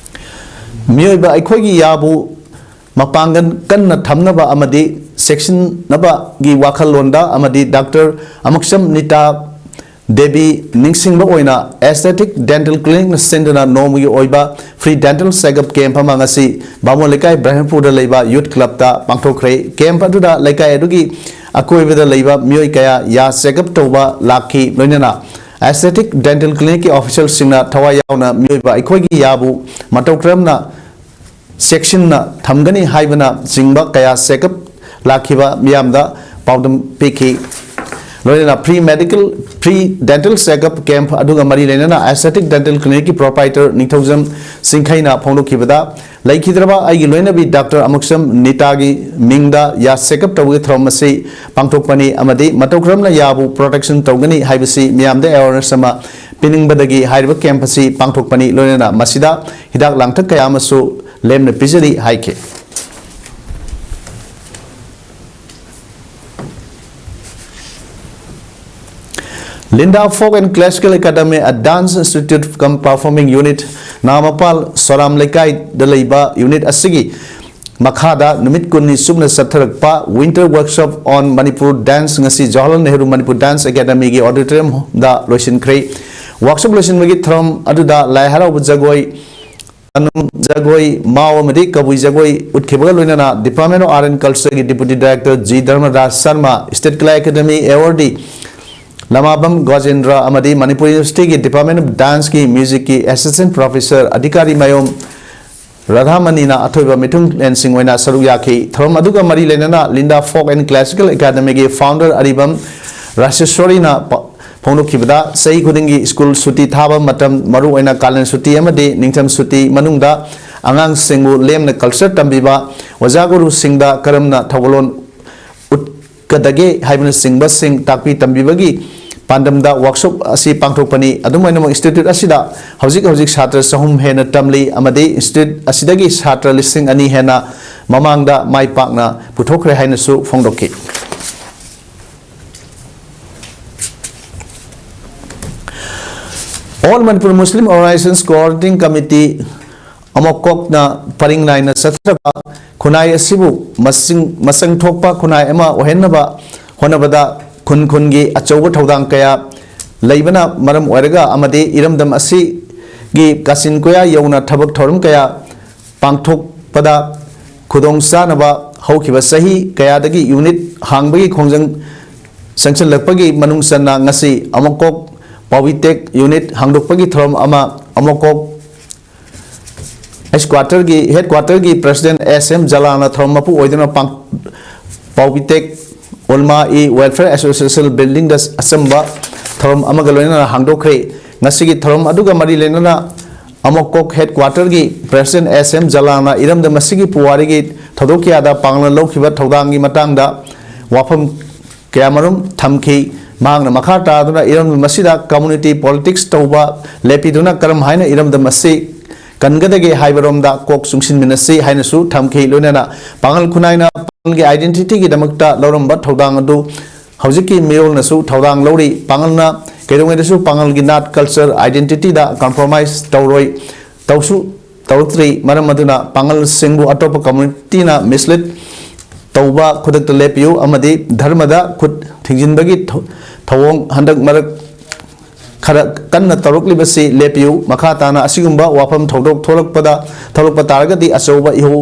ꯃꯤꯑꯣꯏꯕ ꯑꯩꯈꯣꯏꯒꯤ ꯌꯥꯕꯨ ꯃꯄꯥꯡꯒꯜ ꯀꯟꯅ ꯊꯝꯅꯕ ꯑꯃꯗꯤ ꯆꯦꯛꯁꯤꯟꯅꯕꯒꯤ ꯋꯥꯈꯜꯂꯣꯟꯗ ꯑꯃꯗꯤ ꯗꯥꯛꯇꯔ ꯑꯃꯨꯛꯁꯝ ꯅꯤꯇꯥ ꯗꯦꯕꯤ ꯅꯤꯡꯁꯤꯡꯕ ꯑꯣꯏꯅ Aesthetic Dental Clinic ꯅ ꯁꯤꯟꯗꯨꯅ ꯅꯣꯡꯃꯒꯤ ꯑꯣꯏꯕ free dental checkup camp ꯑꯃ ꯉꯁꯤ ꯕꯥꯃꯣꯟ ꯂꯩꯀꯥꯏ ꯕ꯭ꯔꯍꯃꯄꯨꯔꯗ ꯂꯩꯕ Youth Club ꯇ ꯄꯥꯡꯊꯣꯛꯈ꯭ꯔꯦ꯫ Camp ꯑꯗꯨꯗ ꯂꯩꯀꯥꯏ ꯑꯗꯨꯒꯤ ꯑꯀꯣꯏꯕꯗ ꯂꯩꯕ ꯃꯤꯑꯣꯏ ꯀꯌꯥ ꯌꯥ checkup ꯇꯧꯕ ꯂꯥꯛꯈꯤ꯫ ꯂꯣꯏꯅꯅ Aesthetic Dental Clinic ꯀꯤ official ꯁꯤꯡꯅ ꯊꯋꯥꯏ ꯌꯥꯎꯅ ꯃꯤꯑꯣꯏꯕ ꯑꯩꯈꯣꯏꯒꯤ ꯌꯥꯕꯨ ꯃꯇꯧ ꯀꯔꯝꯅ ꯆꯦꯛꯁꯤꯟꯅ ꯊꯝꯒꯅꯤ ꯍꯥꯏꯕꯅꯆꯤꯡꯕ ꯀꯌꯥ checkup ꯂꯥꯛꯈꯤꯕ ꯃꯤꯌꯥꯝꯗ ꯄꯥꯎꯗꯝ ꯄꯤꯈꯤ꯫ ꯂꯣꯏꯅꯅ free medical, free dental checkup camp ꯑꯗꯨꯒ ꯃꯔꯤ ꯂꯩꯅꯅ Aesthetic Dental Clinic ꯀꯤ proprietor ꯅꯤꯡꯊꯧꯖꯝ ꯆꯤꯡꯈꯩꯅ ꯐꯣꯡꯗꯣꯛꯈꯤꯕꯗ, ꯂꯩꯈꯤꯗ꯭ꯔꯕ ꯑꯩꯒꯤ ꯂꯣꯏꯅꯕꯤ ꯗꯥꯛꯇꯔ ꯑꯃꯨꯛꯁꯝ ꯅꯤꯇꯥꯒꯤ ꯃꯤꯡꯗ ꯌꯥ checkup ꯇꯧꯕꯒꯤ ꯊꯧꯔꯝ ꯑꯁꯤ ꯄꯥꯡꯊꯣꯛꯄꯅꯤ ꯑꯃꯗꯤ ꯃꯇꯧ ꯀꯔꯝꯅ ꯌꯥꯕꯨ protection ꯇꯧꯒꯅꯤ ꯍꯥꯏꯕꯁꯤ ꯃꯤꯌꯥꯝꯗ awareness ꯑꯃ ꯄꯤꯅꯤꯡꯕꯗꯒꯤ ꯍꯥꯏꯔꯤꯕ camp ꯑꯁꯤ ꯄꯥꯡꯊꯣꯛꯄꯅꯤ꯫ ꯂꯣꯏꯅꯅ ꯃꯁꯤꯗ ꯍꯤꯗꯥꯛ ꯂꯥꯡꯊꯛ ꯀꯌꯥ ꯑꯃꯁꯨ ꯂꯦꯝꯅ ꯄꯤꯖꯔꯤ ꯍꯥꯏꯈꯤ꯫ Linda Folk and Classical Academy, a dance institute cum performing unit, ꯅꯥꯃꯄꯥꯜ ꯁꯣꯔꯥꯝ ꯂꯩꯀꯥꯏꯗ ꯂꯩꯕ unit ꯑꯁꯤꯒꯤ ꯃꯈꯥꯗ ꯅꯨꯃꯤꯠ ꯀꯨꯟꯅꯤ ꯆꯨꯞꯅ ꯆꯠꯊꯔꯛꯄ Winter Workshop on Manipur Dance ꯉꯁꯤ ꯖꯋꯥꯍꯔꯂꯥꯜ ꯅꯦꯍꯔꯨ ꯃꯅꯤꯄꯨꯔ Dance Academy ꯒꯤ auditorium ꯗ ꯂꯣꯏꯁꯤꯟꯈ꯭ꯔꯦ꯫ Workshop ꯂꯣꯏꯁꯤꯟꯕꯒꯤ ꯊꯧꯔꯝ ꯑꯗꯨꯗ ꯂꯥꯏ ꯍꯔꯥꯎꯕ ꯖꯒꯣꯏ, ꯇꯅꯨꯝ ꯖꯒꯣꯏ, ꯃꯥꯎ ꯑꯃꯗꯤ ꯀꯕꯨꯏ ꯖꯒꯣꯏ ꯎꯠꯈꯤꯕꯒ ꯂꯣꯏꯅꯅ Department of Art and Culture ꯒꯤ Deputy Director G Dharmaraj Sharma, State Kala Academy awardee Lamabam Gojendra ꯑꯃꯗꯤ ꯃꯅꯤꯄꯨꯔ University ꯒꯤ Department of Dance ꯀꯤ Music ꯀꯤ Assistant Professor ꯑꯙꯤꯀꯥꯔꯤ ꯃꯥꯌꯣꯝ ꯔꯥꯙꯥꯃꯅꯤꯅ ꯑꯊꯣꯏꯕ ꯃꯤꯊꯨꯡꯂꯦꯟꯁꯤꯡ ꯑꯣꯏꯅ ꯁꯔꯨꯛ ꯌꯥꯈꯤ꯫ ꯊꯧꯔꯝ ꯑꯗꯨꯒ ꯃꯔꯤ ꯂꯩꯅꯅ Linda Folk and Classical Academy ꯒꯤ founder ꯑꯔꯤꯕꯝ ꯔꯥꯖꯦꯁ꯭ꯋꯔꯤꯅ ꯄ-, ꯐꯣꯡꯗꯣꯛꯈꯤꯕꯗ, ꯆꯍꯤ ꯈꯨꯗꯤꯡꯒꯤ ꯁ꯭ꯀꯨꯜ ꯁꯨꯇꯤ ꯊꯥꯕ ꯃꯇꯝ, ꯃꯔꯨꯑꯣꯏꯅ ꯀꯥꯂꯦꯟ ꯁꯨꯇꯤ ꯑꯃꯗꯤ ꯅꯤꯡꯊꯝ ꯁꯨꯇꯤ ꯃꯅꯨꯡꯗ ꯑꯉꯥꯡꯁꯤꯡꯕꯨ ꯂꯦꯝꯅ culture ꯇꯝꯕꯤꯕ, ꯑꯣꯖꯥ ꯒꯨꯔꯨꯁꯤꯡꯗ ꯀꯔꯝꯅ ꯊꯧꯒꯜꯂꯣꯟ ꯎꯠ-, ꯀꯗꯒꯦ ꯍꯥꯏꯕꯅꯆꯤꯡꯕꯁꯤꯡ ꯇꯥꯛꯄꯤ ꯇꯝꯕꯤꯕꯒꯤ ꯄꯥꯟꯗꯝꯗ ꯋꯥꯔꯛꯁꯣꯞ ꯑꯁꯤ ꯄꯥꯡꯊꯣꯛꯄꯅꯤ꯫ ꯑꯗꯨꯝ ꯑꯣꯏꯅꯃꯛ, ꯏꯟꯁꯇꯤꯇ꯭ꯌꯨꯠ ꯑꯁꯤꯗ ꯍꯧꯖꯤꯛ ꯍꯧꯖꯤꯛ ꯁꯥꯇ꯭ꯔ ꯆꯍꯨꯝ ꯍꯦꯟꯅ ꯇꯝꯂꯤ ꯑꯃꯗꯤ ꯏꯟꯁꯇꯤꯇ꯭ꯌꯨꯠ ꯑꯁꯤꯗꯒꯤ ꯁꯥꯇ꯭ꯔ ꯂꯤꯁꯤꯡ ꯑꯅꯤ ꯍꯦꯟꯅ ꯃꯃꯥꯡꯗ ꯃꯥꯏ ꯄꯥꯛꯅ ꯄꯨꯊꯣꯛꯈ꯭ꯔꯦ ꯍꯥꯏꯅꯁꯨ ꯐꯣꯡꯗꯣꯛꯈꯤ꯫ All Manipur Muslim Organizations Coordinating Committee, ꯑꯃꯣꯀꯣꯛꯅ ꯄꯔꯤꯡ ꯅꯥꯏꯅ ꯆꯠꯊꯔꯛꯄ ꯈꯨꯟꯅꯥꯏ ꯑꯁꯤꯕꯨ ꯃꯁꯤꯡ, ꯃꯁꯛ ꯊꯣꯛꯄ ꯈꯨꯟꯅꯥꯏ ꯑꯃ ꯑꯣꯏꯍꯟꯅꯕ ꯍꯣꯠꯅꯕꯗ ꯈꯨꯟ ꯈꯨꯟꯒꯤ ꯑꯆꯧꯕ ꯊꯧꯗꯥꯡ ꯀꯌꯥ ꯂꯩꯕꯅ ꯃꯔꯝ ꯑꯣꯏꯔꯒ ꯑꯃꯗꯤ ꯏꯔꯝꯗꯝ ꯑꯁꯤꯒꯤ ꯀꯥꯆꯤꯟ ꯀꯣꯌꯥ ꯌꯧꯅ ꯊꯕꯛ ꯊꯧꯔꯝ ꯀꯌꯥ ꯄꯥꯡꯊꯣꯛꯄꯗ ꯈꯨꯗꯣꯡ ꯆꯥꯅꯕ ꯍꯧꯈꯤꯕ ꯆꯍꯤ ꯀꯌꯥꯗꯒꯤ ꯌꯨꯅꯤꯠ ꯍꯥꯡꯕꯒꯤ ꯈꯣꯡꯖꯪ ꯆꯪꯁꯤꯜꯂꯛꯄꯒꯤ ꯃꯅꯨꯡ ꯆꯟꯅ ꯉꯁꯤ ꯑꯃꯣꯀꯣꯛ ꯄꯥꯎꯕꯤꯇꯦꯛ ꯌꯨꯅꯤꯠ ꯍꯥꯡꯗꯣꯛꯄꯒꯤ ꯊꯧꯔꯝ ꯑꯃ ꯑꯃꯣꯀꯣꯛ ꯍꯦꯗꯀ꯭ꯋꯥꯇꯔꯒꯤ, ꯍꯦꯗꯀ꯭ꯋꯥꯇꯔꯒꯤ ꯄ꯭ꯔꯁꯤꯗꯦꯟ ꯑꯦꯁ ꯑꯦꯝ ꯖꯂꯥꯜꯅ ꯊꯧꯔꯝ ꯃꯄꯨ ꯑꯣꯏꯗꯨꯅ ꯄꯥꯡ-, ꯄꯥꯎꯕꯤꯇꯦꯛ ꯎꯜꯃꯥ ꯏ ꯋꯦꯜꯐꯤꯌꯔ ꯑꯦꯁꯣꯁꯤꯌꯦꯁꯟ ꯕꯤꯜꯗꯤꯡꯗ ꯑꯆꯝꯕ ꯊꯧꯔꯝ ꯑꯃꯒ ꯂꯣꯏꯅꯅ ꯍꯥꯡꯗꯣꯛꯈ꯭ꯔꯦ꯫ ꯉꯁꯤꯒꯤ ꯊꯧꯔꯝ ꯑꯗꯨꯒ ꯃꯔꯤ ꯂꯩꯅꯅ ꯑꯃꯣꯀꯣꯛ ꯍꯦꯗꯀ꯭ꯋꯥꯇꯔꯒꯤ ꯄ꯭ꯔꯁꯤꯗꯦꯟ ꯑꯦꯁ ꯑꯦꯝ ꯖꯂꯥꯜꯅ ꯏꯔꯝꯗꯝ ꯑꯁꯤꯒꯤ ꯄꯨꯋꯥꯔꯤꯒꯤ ꯊꯧꯗꯣꯛ ꯀꯌꯥꯗ ꯄꯥꯡꯒꯜ ꯂꯧꯈꯤꯕ ꯊꯧꯗꯥꯡꯒꯤ ꯃꯇꯥꯡꯗ ꯋꯥꯐꯝ ꯀꯌꯥꯃꯔꯨꯝ ꯊꯝꯈꯤ꯫ ꯃꯍꯥꯛꯅ ꯃꯈꯥ ꯇꯥꯗꯨꯅ ꯏꯔꯝꯗꯝ ꯑꯁꯤꯗ ꯀꯝꯃ꯭ꯌꯨꯅꯤꯇꯤ ꯄꯣꯂꯤꯇꯤꯛꯁ ꯇꯧꯕ ꯂꯦꯞꯄꯤꯗꯨꯅ ꯀꯔꯝ ꯍꯥꯏꯅ ꯏꯔꯝꯗꯝ ꯑꯁꯤ ꯀꯟꯒꯗꯒꯦ ꯍꯥꯏꯕꯔꯣꯝꯗ ꯀꯣꯛ ꯆꯨꯡꯁꯤꯟꯃꯤꯟꯅꯁꯤ ꯍꯥꯏꯅꯁꯨ ꯊꯝꯈꯤ꯫ ꯂꯣꯏꯅꯅ ꯄꯥꯉꯜ ꯈꯨꯟꯅꯥꯏꯅ ꯄꯥꯉꯜꯒꯤ identityꯒꯤꯗꯃꯛꯇ ꯂꯧꯔꯝꯕ ꯊꯧꯗꯥꯡ ꯑꯗꯨ ꯍꯧꯖꯤꯛꯀꯤ ꯃꯤꯔꯣꯜꯅꯁꯨ ꯊꯧꯗꯥꯡ ꯂꯧꯔꯤ꯫ ꯄꯥꯉꯜꯅ ꯀꯩꯗꯧꯉꯩꯗꯁꯨ ꯄꯥꯉꯜꯒꯤ ꯅꯥꯠ, ꯀꯜꯆꯔ, identityꯗ compromise ꯇꯧꯔꯣꯏ, ꯇꯧꯁꯨ ꯇꯧꯔꯛꯇ꯭ꯔꯤ꯫ ꯃꯔꯝ ꯑꯗꯨꯅ ꯄꯥꯉꯜꯁꯤꯡꯕꯨ ꯑꯇꯣꯞꯄ communityꯅ mislead ꯇꯧꯕ ꯈꯨꯗꯛꯇ ꯂꯦꯞꯄꯤꯌꯨ ꯑꯃꯗꯤ ꯙꯔꯃꯗ ꯈꯨꯠ ꯊꯤꯡꯖꯤꯟꯕꯒꯤ ꯊꯧ-, ꯊꯧꯑꯣꯡ ꯍꯟꯗꯛ ꯃꯔꯛ ꯈꯔ ꯀꯟꯅ ꯇꯧꯔꯛꯂꯤꯕꯁꯤ ꯂꯦꯞꯄꯤꯌꯨ꯫ ꯃꯈꯥ ꯇꯥꯅ ꯑꯁꯤꯒꯨꯝꯕ ꯋꯥꯐꯝ ꯊꯧꯗꯣꯛ ꯊꯣꯛꯂꯛꯄꯗ, ꯊꯣꯛꯂꯛꯄ ꯇꯥꯔꯒꯗꯤ ꯑꯆꯧꯕ ꯏꯍꯧ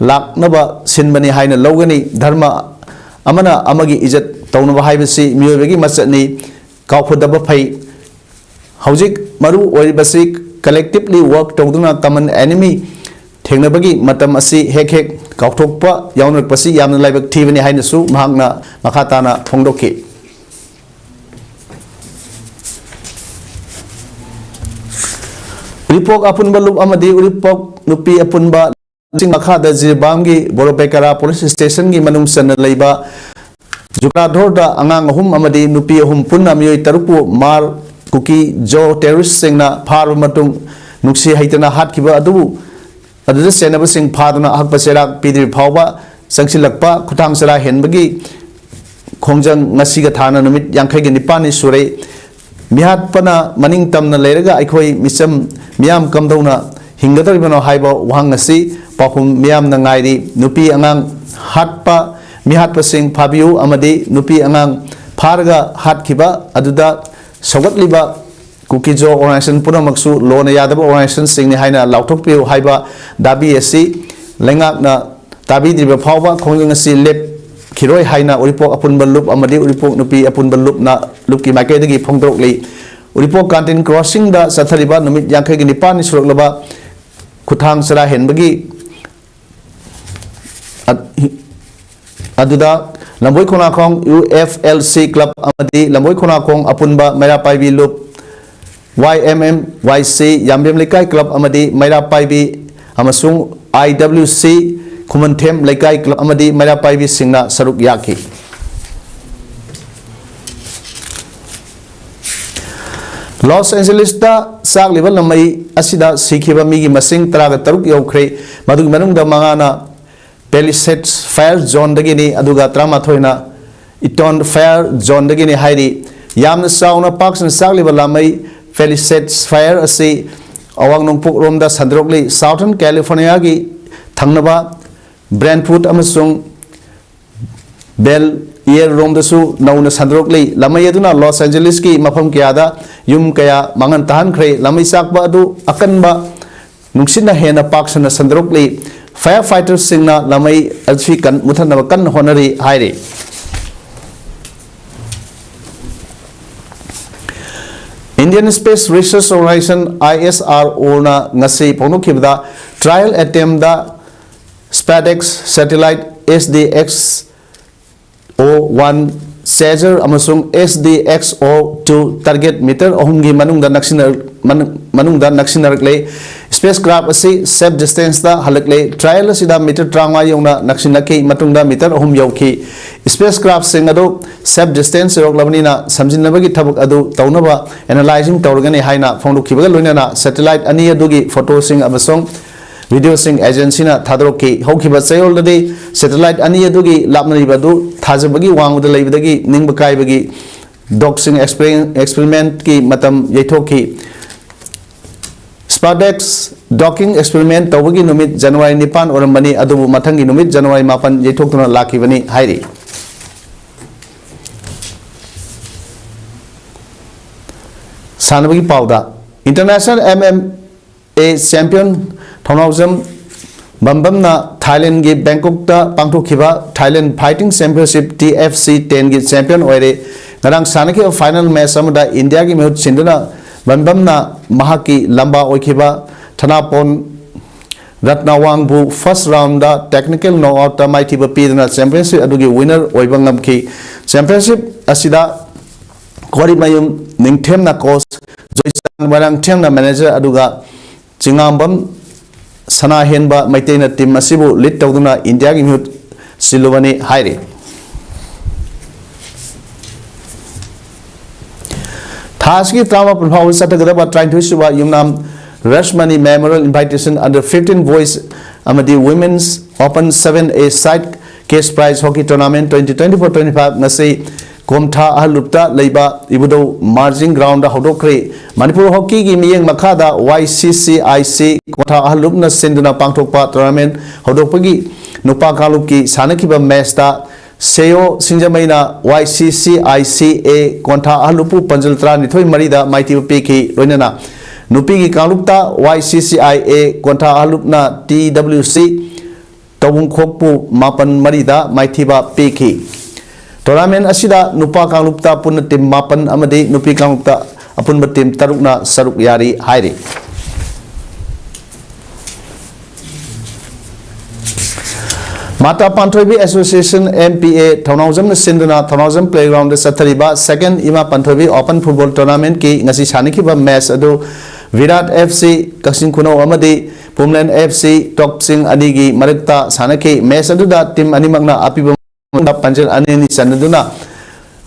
ꯂꯥꯛꯅꯕ ꯁꯤꯟꯕꯅꯤ ꯍꯥꯏꯅ ꯂꯧꯒꯅꯤ꯫ ꯙꯔꯃ ꯑꯃꯅ ꯑꯃꯒꯤ ꯏꯖꯠ ꯇꯧꯅꯕ ꯍꯥꯏꯕꯁꯤ ꯃꯤꯑꯣꯏꯕꯒꯤ ꯃꯆꯠꯅꯤ꯫ ꯀꯥꯎꯐꯗꯕ ꯐꯩ꯫ ꯍꯧꯖꯤꯛ ꯃꯔꯨ ꯑꯣꯏꯔꯤꯕꯁꯤ collectively work ꯇꯧꯗꯨꯅ common enemy ꯊꯦꯡꯅꯕꯒꯤ ꯃꯇꯝ ꯑꯁꯤ ꯍꯦꯛ ꯍꯦꯛ ꯀꯥꯎꯊꯣꯛꯄ ꯌꯥꯎꯅꯔꯛꯄꯁꯤ ꯌꯥꯝꯅ ꯂꯥꯏꯕꯛ ꯊꯤꯕꯅꯤ ꯍꯥꯏꯅꯁꯨ ꯃꯍꯥꯛꯅ ꯃꯈꯥ ꯇꯥꯅ ꯐꯣꯡꯗꯣꯛꯈꯤ꯫ ꯎꯔꯤꯄꯣꯛ ꯑꯄꯨꯟꯕ ꯂꯨꯞ ꯑꯃꯗꯤ ꯎꯔꯤꯄꯣꯛ ꯅꯨꯄꯤ ꯑꯄꯨꯟꯕ ꯁꯤꯡ ꯃꯈꯥꯗ ꯖꯤꯔꯤꯕꯥꯝꯒꯤ ꯕꯣꯔꯣꯄꯦꯀꯥꯔꯥ ꯄꯨꯂꯤꯁ ꯁ꯭ꯇꯦꯁꯟꯒꯤ ꯃꯅꯨꯡ ꯆꯟꯅ ꯂꯩꯕ ꯖꯨꯀꯥꯙꯣꯔꯗ ꯑꯉꯥꯡ ꯑꯍꯨꯝ ꯑꯃꯗꯤ ꯅꯨꯄꯤ ꯑꯍꯨꯝ ꯄꯨꯟꯅ ꯃꯤꯑꯣꯏ ꯇꯔꯨꯛꯄꯨ ꯃꯥꯔ ꯀꯨꯀꯤ ꯖꯣ ꯇꯦꯔꯣꯔꯤꯁꯁꯤꯡꯅ ꯐꯥꯔꯕ ꯃꯇꯨꯡ ꯅꯨꯡꯁꯤ ꯍꯩꯇꯅ ꯍꯥꯠꯈꯤꯕ ꯑꯗꯨꯕꯨ ꯑꯗꯨꯗ ꯆꯦꯟꯅꯕꯁꯤꯡ ꯐꯥꯗꯨꯅ ꯑꯍꯛꯄ ꯆꯩꯔꯥꯛ ꯄꯤꯗ꯭ꯔꯤ ꯐꯥꯎꯕ ꯆꯪꯁꯤꯜꯂꯛꯄ ꯈꯨꯊꯥꯡ ꯆꯔꯥ ꯍꯦꯟꯕꯒꯤ ꯈꯣꯡꯖꯪ ꯉꯁꯤꯒ ꯊꯥꯅ ꯅꯨꯃꯤꯠ ꯌꯥꯡꯈꯩꯒ ꯅꯤꯄꯥꯜꯅꯤ ꯁꯨꯔꯦ꯫ ꯃꯤꯍꯥꯠꯄꯅ ꯃꯅꯤꯡ ꯇꯝꯅ ꯂꯩꯔꯒ ꯑꯩꯈꯣꯏ ꯃꯤꯆꯝ ꯃꯤꯌꯥꯝ ꯀꯝꯗꯧꯅ ꯍꯤꯡꯒꯗꯧꯔꯤꯕꯅꯣ ꯍꯥꯏꯕ ꯋꯥꯍꯪ ꯑꯁꯤ ꯄꯥꯎꯈꯨꯝ ꯃꯤꯌꯥꯝꯅ ꯉꯥꯏꯔꯤ꯫ ꯅꯨꯄꯤ ꯑꯉꯥꯡ ꯍꯥꯠꯄ, ꯃꯤꯍꯥꯠꯄꯁꯤꯡ ꯐꯥꯕꯤꯌꯨ ꯑꯃꯗꯤ ꯅꯨꯄꯤ ꯑꯉꯥꯡ ꯐꯥꯔꯒ ꯍꯥꯠꯈꯤꯕ ꯑꯗꯨꯗ ꯁꯧꯒꯠꯂꯤꯕ ꯀꯨꯀꯤꯖꯣ ꯑꯣꯔꯒꯅꯥꯏꯖꯦꯁꯟ ꯄꯨꯝꯅꯃꯛꯁꯨ ꯂꯣꯅ ꯌꯥꯗꯕ ꯑꯣꯔꯒꯅꯥꯏꯖꯦꯁꯟꯁꯤꯡꯅꯤ ꯍꯥꯏꯅ ꯂꯥꯎꯊꯣꯛꯄꯤꯌꯨ ꯍꯥꯏꯕ ꯗꯥꯕꯤ ꯑꯁꯤ ꯂꯩꯉꯥꯛꯅ ꯇꯥꯕꯤꯗ꯭ꯔꯤꯕ ꯐꯥꯎꯕ ꯈꯣꯡꯖꯪ ꯑꯁꯤ ꯂꯦꯞꯈꯤꯔꯣꯏ ꯍꯥꯏꯅ ꯎꯔꯤꯄꯣꯛ ꯑꯄꯨꯟꯕ ꯂꯨꯞ ꯑꯃꯗꯤ ꯎꯔꯤꯄꯣꯛ ꯅꯨꯄꯤ ꯑꯄꯨꯟꯕ ꯂꯨꯞꯅ, ꯂꯨꯞꯀꯤ ꯃꯥꯏꯀꯩꯗꯒꯤ ꯐꯣꯡꯗꯣꯔꯛꯂꯤ꯫ ꯎꯔꯤꯄꯣꯛ ꯀꯥꯟꯇꯤꯟ ꯀ꯭ꯔꯣꯁꯤꯡꯗ ꯆꯠꯊꯔꯤꯕ ꯅꯨꯃꯤꯠ ꯌꯥꯡꯈꯩꯒ ꯅꯤꯄꯥꯜꯅꯤ ꯁꯨꯔꯛꯂꯕ ꯈꯨꯊꯥꯡ ꯆꯔꯥ ꯍꯦꯟꯕꯒꯤ ꯑ-, ꯑꯗꯨꯗ Lamboi Khongnangkhong Y F L C club ꯑꯃꯗꯤ ꯂꯝꯕꯣꯏ ꯈꯣꯡꯅꯥꯡꯈꯣꯡ ꯑꯄꯨꯟꯕ ꯃꯩꯔꯥ ꯄꯥꯏꯕꯤ ꯂꯨꯞ, ꯋꯥꯏ ꯑꯦꯝ ꯑꯦꯝ ꯋꯥꯏ ꯁꯤ ꯌꯥꯝꯕꯦꯝ ꯂꯩꯀꯥꯏ ꯀ꯭ꯂꯕ ꯑꯃꯗꯤ ꯃꯩꯔꯥ ꯄꯥꯏꯕꯤ ꯑꯃꯁꯨꯡ ꯑꯥꯏ ꯗꯕ꯭ꯂꯤꯎ ꯁꯤ ꯈꯨꯃꯟꯊꯦꯝ ꯂꯩꯀꯥꯏ ꯀ꯭ꯂꯕ ꯑꯃꯗꯤ ꯃꯩꯔꯥ ꯄꯥꯏꯕꯤꯁꯤꯡꯅ ꯁꯔꯨꯛ ꯌꯥꯈꯤ꯫ ꯂꯣꯁ ꯑꯦꯟꯖꯦꯂꯤꯁꯇ ꯆꯥꯛꯂꯤꯕ ꯂꯝꯃꯩ ꯑꯁꯤꯗ ꯁꯤꯈꯤꯕ ꯃꯤꯒꯤ ꯃꯁꯤꯡ ꯇꯔꯥꯒ ꯇꯔꯨꯛ ꯌꯧꯈ꯭ꯔꯦ꯫ ꯃꯗꯨꯒꯤ ꯃꯅꯨꯡꯗ ꯃꯉꯥꯅ ꯄꯦꯂꯤꯁꯦꯠꯁ ꯐꯥꯌꯔ ꯖꯣꯟꯗꯒꯤꯅꯤ, ꯑꯗꯨꯒ ꯇꯔꯥꯃꯥꯊꯣꯏꯅ ꯏꯇꯣꯟ ꯐꯥꯌꯔ ꯖꯣꯟꯗꯒꯤꯅꯤ ꯍꯥꯏꯔꯤ꯫ ꯌꯥꯝꯅ ꯆꯥꯎꯅ ꯄꯥꯛ ꯁꯟꯅ ꯆꯥꯛꯂꯤꯕ ꯂꯥꯃꯩ ꯄꯦꯂꯤꯁꯦꯠꯁ ꯐꯥꯌꯔ ꯑꯁꯤ ꯑꯋꯥꯡ ꯅꯣꯡꯄꯣꯛꯂꯣꯝꯗ ꯁꯟꯗꯣꯔꯛꯂꯤ꯫ ꯁꯥꯎꯊꯔꯟ ꯀꯦꯂꯤꯐꯣꯔꯅꯤꯌꯥꯒꯤ ꯊꯪꯅꯕ ꯕ꯭ꯔꯦꯟꯐꯨꯗ ꯑꯃꯁꯨꯡ ꯕꯦꯜ ꯏꯌꯔ ꯔꯣꯝꯗꯁꯨ ꯅꯧꯅ ꯁꯟꯗꯣꯔꯛꯂꯤ꯫ ꯂꯥꯃꯩ ꯑꯗꯨꯅ ꯂꯣꯁ ꯑꯦꯟꯖꯦꯂꯤꯁꯀꯤ ꯃꯐꯝ ꯀꯌꯥꯗ ꯌꯨꯝ ꯀꯌꯥ ꯃꯥꯡꯍꯟ ꯇꯥꯍꯟꯈ꯭ꯔꯦ꯫ ꯂꯥꯃꯩ ꯆꯥꯛꯄ ꯑꯗꯨ ꯑꯀꯟꯕ ꯅꯨꯡꯁꯤꯠꯅ ꯍꯦꯟꯅ ꯄꯥꯛ ꯁꯟꯅ ꯁꯟꯗꯣꯔꯛꯂꯤ꯫ ꯐꯥꯌꯔ ꯐꯥꯏꯇꯔꯁꯤꯡꯅ ꯂꯥꯃꯩ ꯑꯁꯤ ꯀꯟ-, ꯃꯨꯊꯠꯅꯕ ꯀꯟꯅ ꯍꯣꯠꯅꯔꯤ ꯍꯥꯏꯔꯤ꯫ Indian Space Research Organisation, I S R O, ꯅ ꯉꯁꯤ ꯐꯣꯡꯗꯣꯛꯈꯤꯕꯗ, trial attempt ꯗ SpaceX satellite S D X O one Chaser ꯑꯃꯁꯨꯡ S D X O two target meter ꯑꯍꯨꯝꯒꯤ ꯃꯅꯨꯡꯗ ꯅꯛꯁꯤꯟꯅ-, ꯃꯅꯨꯡ-, ꯃꯅꯨꯡꯗ ꯅꯛꯁꯤꯟꯅꯔꯛꯂꯦ꯫ Space craft ꯑꯁꯤ safe distance ꯇ ꯍꯜꯂꯛꯂꯦ꯫ Trial ꯑꯁꯤꯗ meter ꯇꯔꯥꯃꯉꯥ ꯌꯧꯅ ꯅꯛꯁꯤꯟꯅꯈꯤ, ꯃꯇꯨꯡꯗ meter ꯑꯍꯨꯝ ꯌꯧꯈꯤ꯫ Space craft ꯁꯤꯡ ꯑꯗꯨ safe distance ꯌꯧꯔꯛꯂꯕꯅꯤꯅ ꯁꯝꯖꯤꯟꯅꯕꯒꯤ ꯊꯕꯛ ꯑꯗꯨ ꯇꯧꯅꯕ analyzing ꯇꯧꯔꯒꯅꯤ ꯍꯥꯏꯅ ꯐꯣꯡꯗꯣꯛꯈꯤꯕꯒ ꯂꯣꯏꯅꯅ satellite ꯑꯅꯤ ꯑꯗꯨꯒꯤ photo ꯁꯤꯡ ꯑꯃꯁꯨꯡ video ꯁꯤꯡ agency ꯅ ꯊꯥꯗꯣꯔꯛꯈꯤ꯫ ꯍꯧꯈꯤꯕ ꯆꯌꯣꯜꯗꯗꯤ satellite ꯑꯅꯤ ꯑꯗꯨꯒꯤ ꯂꯥꯞꯅꯔꯤꯕ ꯑꯗꯨ ꯊꯥꯖꯕꯒꯤ ꯋꯥꯡꯃꯗ ꯂꯩꯕꯗꯒꯤ ꯅꯤꯡꯕ ꯀꯥꯏꯕꯒꯤ docking experiment ꯀꯤ ꯃꯇꯝ ꯌꯩꯊꯣꯛꯈꯤ꯫ SpaceX docking experiment ꯇꯧꯕꯒꯤ ꯅꯨꯃꯤꯠ January ꯅꯤꯄꯥꯟ ꯑꯣꯏꯔꯝꯕꯅꯤ, ꯑꯗꯨꯕꯨ ꯃꯊꯪꯒꯤ ꯅꯨꯃꯤꯠ January ꯃꯥꯄꯟ ꯌꯩꯊꯣꯛꯇꯨꯅ ꯂꯥꯛꯈꯤꯕꯅꯤ ꯍꯥꯏꯔꯤ꯫ ꯁꯥꯟꯅꯕꯒꯤ ꯄꯥꯎꯗ, International M M A champion ꯊꯧꯅꯥꯎꯖꯝ ꯕꯝꯕꯝꯅ ꯊꯥꯏꯂꯦꯟꯒꯤ ꯕꯦꯡꯀꯣꯛꯇ ꯄꯥꯡꯊꯣꯛꯈꯤꯕ Thailand Fighting Championship T F C ten ꯒꯤ champion ꯑꯣꯏꯔꯦ꯫ ꯉꯔꯥꯡ ꯁꯥꯟꯅꯈꯤꯕ final match ꯑꯃꯗ ꯏꯟꯗꯤꯌꯥꯒꯤ ꯃꯤꯍꯨꯠ ꯁꯤꯟꯗꯨꯅ ꯕꯝꯕꯝꯅ ꯃꯍꯥꯛꯀꯤ ꯂꯝꯕꯥ ꯑꯣꯏꯈꯤꯕ ꯊꯅꯥꯄꯣꯟ ꯔꯠꯅꯥꯋꯥꯡꯕꯨ first round ꯗ technical knockout ꯇ ꯃꯥꯏꯊꯤꯕ ꯄꯤꯗꯨꯅ championship ꯑꯗꯨꯒꯤ winner ꯑꯣꯏꯕ ꯉꯝꯈꯤ꯫ Championship ꯑꯁꯤꯗ ꯀꯣꯔꯤꯃꯌꯨꯝ ꯅꯤꯡꯊꯦꯝꯅ coach, ꯖꯣꯏꯆꯥꯟ ꯃꯣꯏꯔꯥꯡꯊꯦꯝꯅ manager, ꯑꯗꯨꯒ ꯆꯤꯉꯥꯝꯕꯝ ꯁꯅꯥꯍꯦꯟꯕ ꯃꯩꯇꯩꯅ team ꯑꯁꯤꯕꯨ lead ꯇꯧꯗꯨꯅ ꯏꯟꯗꯤꯌꯥꯒꯤ ꯃꯤꯍꯨꯠ ꯁꯤꯜꯂꯨꯕꯅꯤ ꯍꯥꯏꯔꯤ꯫ ꯊꯥ ꯑꯁꯤꯒꯤ ꯇꯔꯥꯃꯥꯄꯟ ꯐꯥꯎꯕ ꯆꯠꯊꯒꯗꯕ ꯇꯔꯥꯅꯤꯊꯣꯏ ꯁꯨꯕ ꯌꯨꯝꯅꯥꯝ ꯔꯁꯃꯅꯤ Memorial Invitation Under fifteen Boys ꯑꯃꯗꯤ Women's Open seven A side cash prize hockey tournament twenty twenty-four twenty-five ꯉꯁꯤ ꯀꯣꯝꯊꯥ ꯑꯍꯜꯂꯨꯞꯇ ꯂꯩꯕ ꯏꯕꯨꯙꯧ ꯃꯥꯔꯖꯤꯡ ground ꯗ ꯍꯧꯗꯣꯛꯈ꯭ꯔꯦ꯫ ꯃꯅꯤꯄꯨꯔ ꯍꯣꯀꯤꯒꯤ ꯃꯤꯠꯌꯦꯡ ꯃꯈꯥꯗ Y C C I C ꯀꯣꯝꯊꯥ ꯑꯍꯜꯂꯨꯞꯅ ꯁꯤꯟꯗꯨꯅ ꯄꯥꯡꯊꯣꯛꯄ tournament ꯍꯧꯗꯣꯛꯄꯒꯤ ꯅꯨꯄꯥ ꯀꯥꯡꯂꯨꯞꯀꯤ ꯁꯥꯟꯅꯈꯤꯕ match ꯇ ꯁꯦꯌꯣ ꯁꯤꯡꯖꯃꯩꯅ Y C C I C A ꯀꯣꯟꯊꯥ ꯑꯍꯜꯂꯨꯞꯄꯨ ꯄꯟꯖꯜ ꯇꯔꯥꯅꯤꯊꯣꯏ ꯃꯔꯤꯗ ꯃꯥꯏꯊꯤꯕ ꯄꯤꯈꯤ꯫ ꯂꯣꯏꯅꯅ ꯅꯨꯄꯤꯒꯤ ꯀꯥꯡꯂꯨꯞꯇ Y C C I A ꯀꯣꯟꯊꯥ ꯑꯍꯜꯂꯨꯞꯅ T W C ꯇꯧꯕꯨꯡꯈꯣꯛꯄꯨ ꯃꯥꯄꯟ ꯃꯔꯤꯗ ꯃꯥꯏꯊꯤꯕ ꯄꯤꯈꯤ꯫ Tournament ꯑꯁꯤꯗ ꯅꯨꯄꯥ ꯀꯥꯡꯂꯨꯞꯇ ꯄꯨꯟꯅ team ꯃꯥꯄꯟ ꯑꯃꯗꯤ ꯅꯨꯄꯤ ꯀꯥꯡꯂꯨꯞꯇ ꯑꯄꯨꯟꯕ team ꯇꯔꯨꯛꯅ ꯁꯔꯨꯛ ꯌꯥꯔꯤ ꯍꯥꯏꯔꯤ꯫ ꯃꯥꯇꯥ ꯄꯥꯟꯊꯣꯏꯕꯤ ꯑꯦꯁꯣꯁꯤꯌꯦꯁꯟ, M P A, ꯊꯧꯅꯥꯎꯖꯝꯅ ꯁꯤꯟꯗꯨꯅ ꯊꯧꯅꯥꯎꯖꯝ playground ꯗ ꯆꯠꯊꯔꯤꯕ second ꯏꯃꯥ ꯄꯥꯟꯊꯣꯏꯕꯤ open football tournament ꯀꯤ ꯉꯁꯤ ꯁꯥꯟꯅꯈꯤꯕ match ꯑꯗꯨ ꯚꯤꯔꯥꯠ F C ꯀꯛꯆꯤꯡ ꯈꯨꯅꯧ ꯑꯃꯗꯤ ꯄꯨꯝꯂꯦꯟ F C ꯇꯣꯞꯁꯤꯡ ꯑꯅꯤꯒꯤ ꯃꯔꯛꯇ ꯁꯥꯟꯅꯈꯤ꯫ Match ꯑꯗꯨꯗ team ꯑꯅꯤꯃꯛꯅ ꯑꯄꯤꯕ ꯃꯇꯝꯗ ꯄꯥꯟꯖꯜ ꯑꯅꯤ ꯑꯅꯤ ꯆꯟꯅꯗꯨꯅ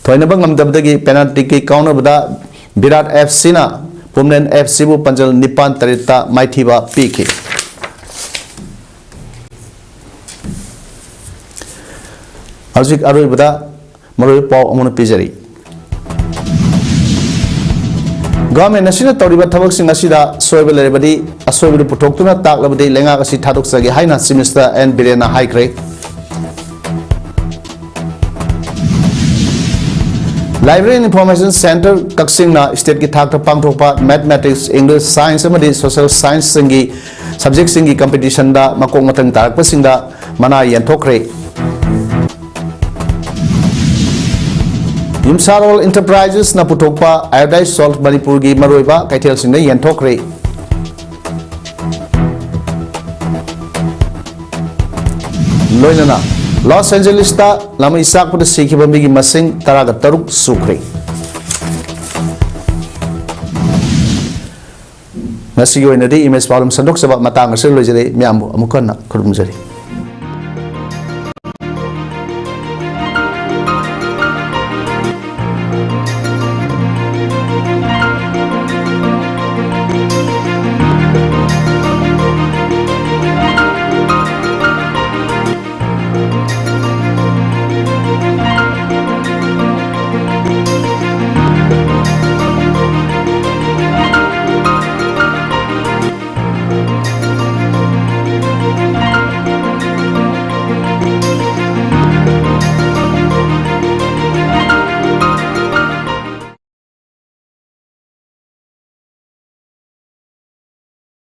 ꯊꯣꯏꯅꯕ ꯉꯝꯗꯕꯗꯒꯤ penalty kick ꯀꯥꯎꯅꯕꯗ Virat F C ꯅ ꯄꯨꯝꯂꯦꯟ F C ꯕꯨ ꯄꯥꯟꯖꯜ ꯅꯤꯄꯥꯟ ꯇꯔꯦꯠꯇ ꯃꯥꯏꯊꯤꯕ ꯄꯤꯈꯤ꯫ ꯍꯧꯖꯤꯛ ꯑꯔꯣꯏꯕꯗ ꯃꯔꯨꯑꯣꯏꯕ ꯄꯥꯎ ꯑꯃꯅ ꯄꯤꯖꯔꯤ꯫ Government ꯑꯁꯤꯅ ꯇꯧꯔꯤꯕ ꯊꯕꯛꯁꯤꯡ ꯑꯁꯤꯗ ꯁꯣꯏꯕ ꯂꯩꯔꯕꯗꯤ ꯑꯁꯣꯏꯕꯗꯨ ꯄꯨꯊꯣꯛꯇꯨꯅ ꯇꯥꯛꯂꯕꯗꯤ ꯂꯩꯉꯥꯛ ꯑꯁꯤ ꯊꯥꯗꯣꯛꯆꯒꯦ ꯍꯥꯏꯅ Chief Minister N ꯕꯤꯔꯦꯟꯅ ꯍꯥꯏꯈ꯭ꯔꯦ꯫ Library and Information Centre ꯀꯛꯆꯤꯡꯅ state ꯀꯤ ꯊꯥꯛꯇ ꯄꯥꯡꯊꯣꯛꯄ Mathematics, English, Science ꯑꯃꯗꯤ Social Science ꯁꯤꯡꯒꯤ subject ꯁꯤꯡꯒꯤ competition ꯗ ꯃꯀꯣꯛ ꯃꯊꯪ ꯇꯥꯔꯛꯄꯁꯤꯡꯗ ꯃꯅꯥ ꯌꯦꯟꯊꯣꯛꯈ꯭ꯔꯦ꯫ ꯌꯨꯝꯁꯥꯔꯣꯜ Enterprises ꯅ ꯄꯨꯊꯣꯛꯄ iodized salt ꯃꯅꯤꯄꯨꯔꯒꯤ ꯃꯔꯨꯑꯣꯏꯕ ꯀꯩꯊꯦꯜꯁꯤꯡꯗ ꯌꯦꯟꯊꯣꯛꯈ꯭ꯔꯦ꯫ ꯂꯣꯏꯅꯅ Los Angeles ꯇ ꯂꯥꯃꯩ ꯆꯥꯛꯄꯗ ꯁꯤꯈꯤꯕ ꯃꯤꯒꯤ ꯃꯁꯤꯡ ꯇꯔꯥꯒ ꯇꯔꯨꯛ ꯁꯨꯈ꯭ꯔꯦ꯫ ꯉꯁꯤꯒꯤ ꯑꯣꯏꯅꯗꯤ ꯏꯃꯦꯖ ꯄꯥꯎꯗꯝ ꯁꯟꯗꯣꯛꯆꯕ ꯃꯇꯥꯡ ꯑꯁꯤꯗ ꯂꯣꯏꯖꯔꯦ꯫ ꯃꯌꯥꯝꯕꯨ ꯑꯃꯨꯛ ꯍꯟꯅ ꯈꯨꯔꯨꯝꯖꯔꯤ꯫